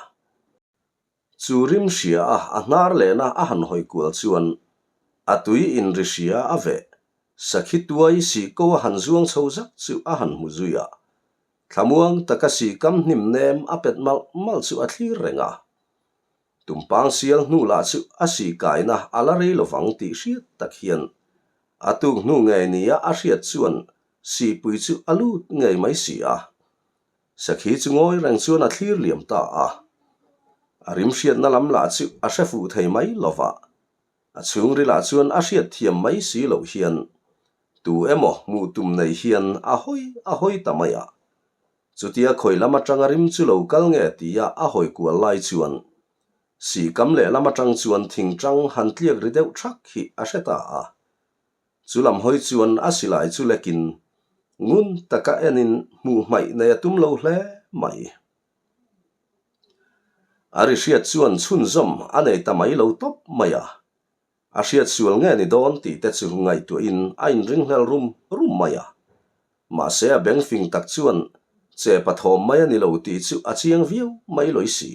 Chu rim hria a a hnar lehna a han hawi kual chuan a tui inri hria a veh, sakhi tuai sih ko a han zuang chho zak chu a han hmu zui a. Thlamuang taka sihkam hnim nem a pet malh malh chu a thlir reng a. Tumpang sial hnu lah chu a sih kaina a la rei lovang tih hriat tak hian a tuk hnu ngei nia a hriat chuan sihpui chu a lut ngei mai si a. Sakhi chu ngawi reng chuan a thlir liam ta a. A rim hriatna lam lah chu a hre fuh thei mai lo va, a chhungrilah chuan a hriat thiam mai si loh hian tu emaw hmuh tum nei hian a hawi a hawi ta mai a. Chutia khawi lam atanga rim chu lo kal nge tia a hawi kual lai chuan sihkam lehlam atang chuan thingtang han tliak ri deuh thak hi a hre ta a. Chu lam hawi chuan a silai chu lekin ngun taka enin hmuh hmaih nei a tum lo hle mai. A ri hriat chuan chhunzawm a nei ta mai lo tawp mai a, a hriat sual nge ni dawn tih te chu ngaihtuahin a inringhlel rum rum mai a. Mahse a beng fing tak chuan che pathawm mai a ni lo tih chu a chiang viau mai lawih si.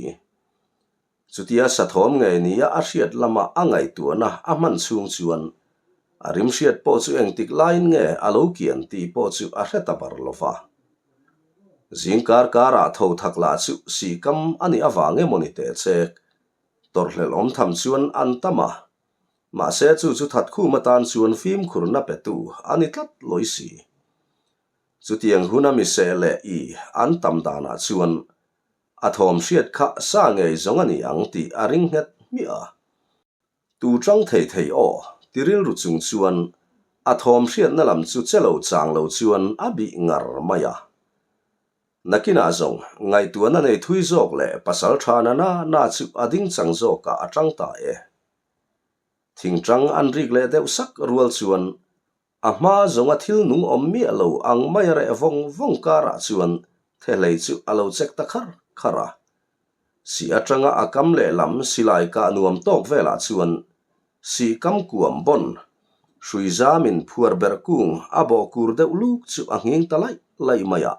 Chutia sathawm ngei nia a hriat lama a ngaihtuahna a hman chhung chuan a rim hriat pawh chu engtik laiin nge a lo kian tih pawh chu a hre ta bar lo va. Zingkar karah tho thak lah chu sihkam a nih avang emaw ni teh chek, tawrhhlelh awm tham chuan an tam a. Mahse chu chu thatkhum atan chuan fimkhurna petu a ni tlat lawi si. Chutiang huna miseh leh i an tam danah chuan A thawm hriat kha sa ngei zawng a ni ang tih a ring nghet hmiah a. Tu chang thei thei aw, ti rilru chung chuan a thawm hriatna lam chu che lo chang lo chuan a bih ngar mai a. Nakinah zawng ngaihtuahna nei thui zawk leh pasal tha na na na chu a ding chang zawkah a tang ta e. Thingtang an rik leh deuh sak rual chuan A hma zawnga thil nung awm miah lo ang mai a reh vawng vawng karah chuan Thehlei chu a lo check ta khar khar a. Sih atanga a kam lehlam silai kah nuam tawk velah chuan sih kam kuam bawn hrui zamin phuar berh kung a bawh kur deuh luk chu a nghing ta laih laih mai a.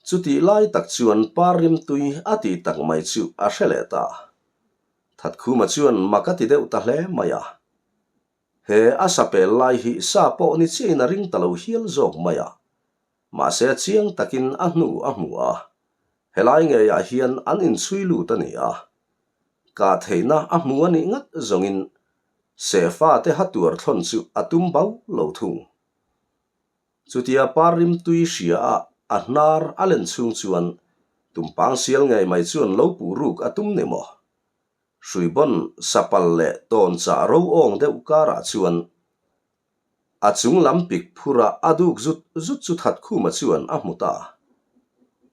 Chutih lai tak chuan par rimtui a tih tak mai chu a hre leh ta. Thatkhuma chuan mak a ti deuh ta hle mai a. He a sapel lai hi sa pawh ni chiahin a ring ta lo hial zawk mai a. Mahse chiang takin a hnu a hmu a. Helai ngeiah hian an inchhui lut a ni a. Kah theihna a hmu a nih ngat zawngin Sefa te ha tuar thlawn chu a tum bau lo thung. Chutia par rimtui hria a a hnar a len chhung chuan tumpang sial ngei mai chuan lo puh ruk a tum ni maw? Hruibawn sapal leh tawn chah ro awng deuh karah chuan a chung lam pik phura a duk zut zut chu Thatkhuma chuan a hmu ta.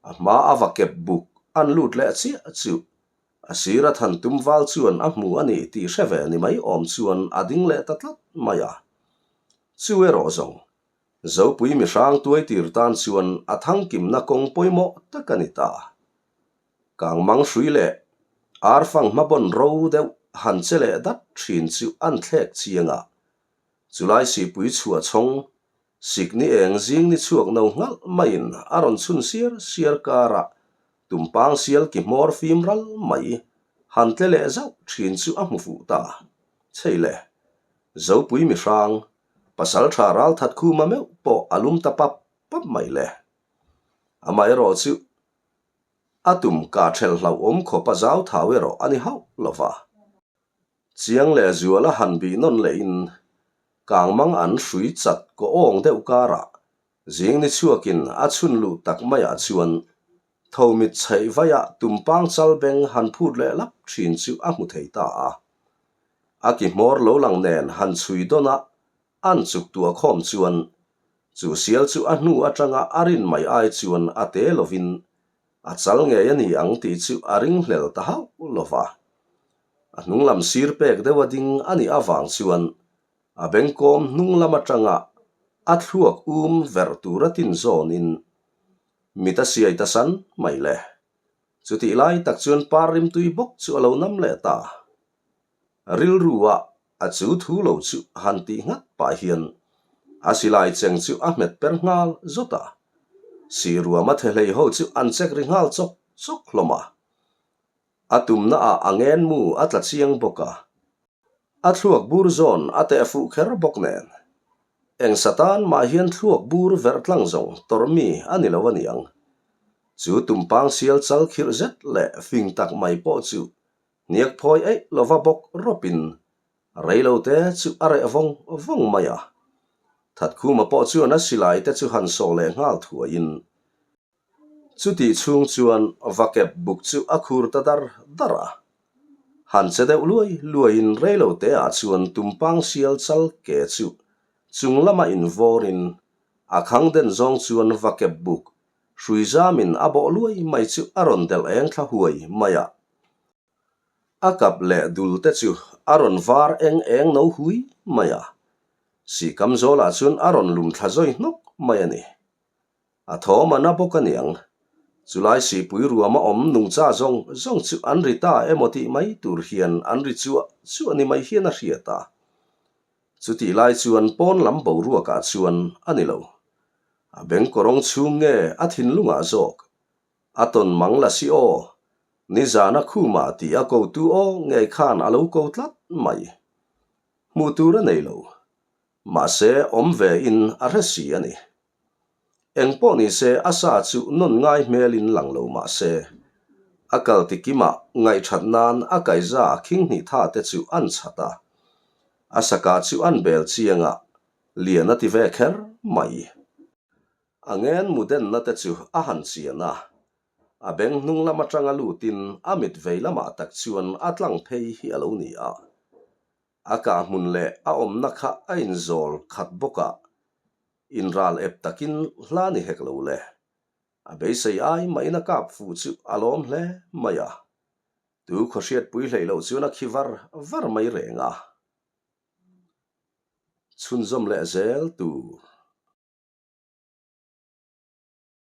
A hma a va kep buk an lut leh chiah chu a sira than tum val chuan a hmu a ni tih hre ve ni mai awm chuan a ding leh ta tlat mai a. Chu erawh zawng Zopui mihrang tuaitir tan chuan a thangkimna kawng pawimawh tak a ni ta. Kangmang hrui leh arfang hmabawn ro deuh han che leh dat thin chu an thlek chiang a, chulai sihpui chhuah chhawng sikni eng zing ni chhuak no nghalh maiin a rawn chhun siar siar karah tumpang sial ki hmawr fim ral mai han tle leh zauh thin chu a hmu fuh ta. Chhei le, Zopui mihrang, pasaltha ralthat khuma meuh pawh a lum ta pap pap mai le. Amaherawh chu A tum kah ṭhelh hlauhawm khawp a zau thau erawh a ni hauh lo va. Chiang leh zuala han bih nawn lehin kangmang an hrui chat kaw awng deuh karah zing ni chhuakin a chhun luh tak maiah chuan tho mit chheih vaiah tumpang chal beng han phut leh lap ṭhin chu a hmu thei ta a. A ki hmawr lo lang nen han chhui dawn a An chuk tuah khawm chuan chu sial chu a hnu atanga a rin mai ai chuan a te lovin a chal ngei a ni ang tih chu a ring hlel ta hauh lo va. A hnung lam sir pek deuh a ding a nih avang chuan a bengkawm hnung lam atanga a thluak um verh tura tin zawnin mit a siai ta san mai le. Chutih lai tak chuan par rimtui bawk chu a lo nam leh ta. Rilru ah a chu thu lo chu han tih nghat pah hian a silai cheng chu a hmet per nghal zawt a. Sihruama thehlei ho chu an check ri nghal chawk chawk hlawm a. A tumna ah a ngen mu a tla chiang bawk a. A thluak bur zawn a teh fuh kher bawk nen. Eng satan mah hian thluak bur verh tlang zawng tawrh mi a ni lo a niang. Chu tumpang sial chal khirh zet leh fing tak mai pawh chu Hniak phawi eih lova bawk rawpin reilo te chu a reh vawng vawng mai a. Thatkhuma pawh chuan a silai te chu han sawh leh nghal thuaiin. Chutih chhung chuan vakep buk chu a khur ta dar dar a. Han che deuh luai luaiin reilo te ah chuan tumpang sial chal ke chu chung lama invawrin a khang den zawng chuan vakep buk hrui zamin a bawh luai mai chu a rawn delh eng thla huai mai a. A kap leh dul te chu a rawn var eng eng no hui mai a, sihkam zawlah chuan a rawn lum thla zawi hnawk mai a ni. A thawm a na bawk a niang. Chulai sihpui ruama awm nungcha zawng zawng chu an ri ta emaw tih mai tur hian an ri chuah chuah ni mai hian a hriat a. Chutih lai chuan pawn lam boruakah chuan a ni lo. A bengkawrawng chhung nge a thinlungah zawk A tawn mang la si aw, nizana khuma tih a kotu aw ngei khan a lo ko tlat mai. Hmuh tur a nei lo. Mahse awm ve in a hre si a ni. Eng pawh ni se a sa chu nawn ngai hmelin lang lo mah se, a kal ti kimah ngaihthat nan a kaiza khing hnih tha te chu an chhat a. A sakah chu an bel chiang a, lian a ti ve kher mai. A ngen mu denna te chu a han chian a, a beng hnung lam atanga lutin a mit vei lamah tak chuan a tlang phei hi a lo ni a. A kah hmun leh a awmna kha a inzawl khat bawk a, inral ep takin hla ni hek lo le. A beisei ai mahin a kap fuh chu a lawm hle mai a, tu khawhriatpui hleih loh chuan a khi var var mai reng a. Chhunzawm leh zel tur.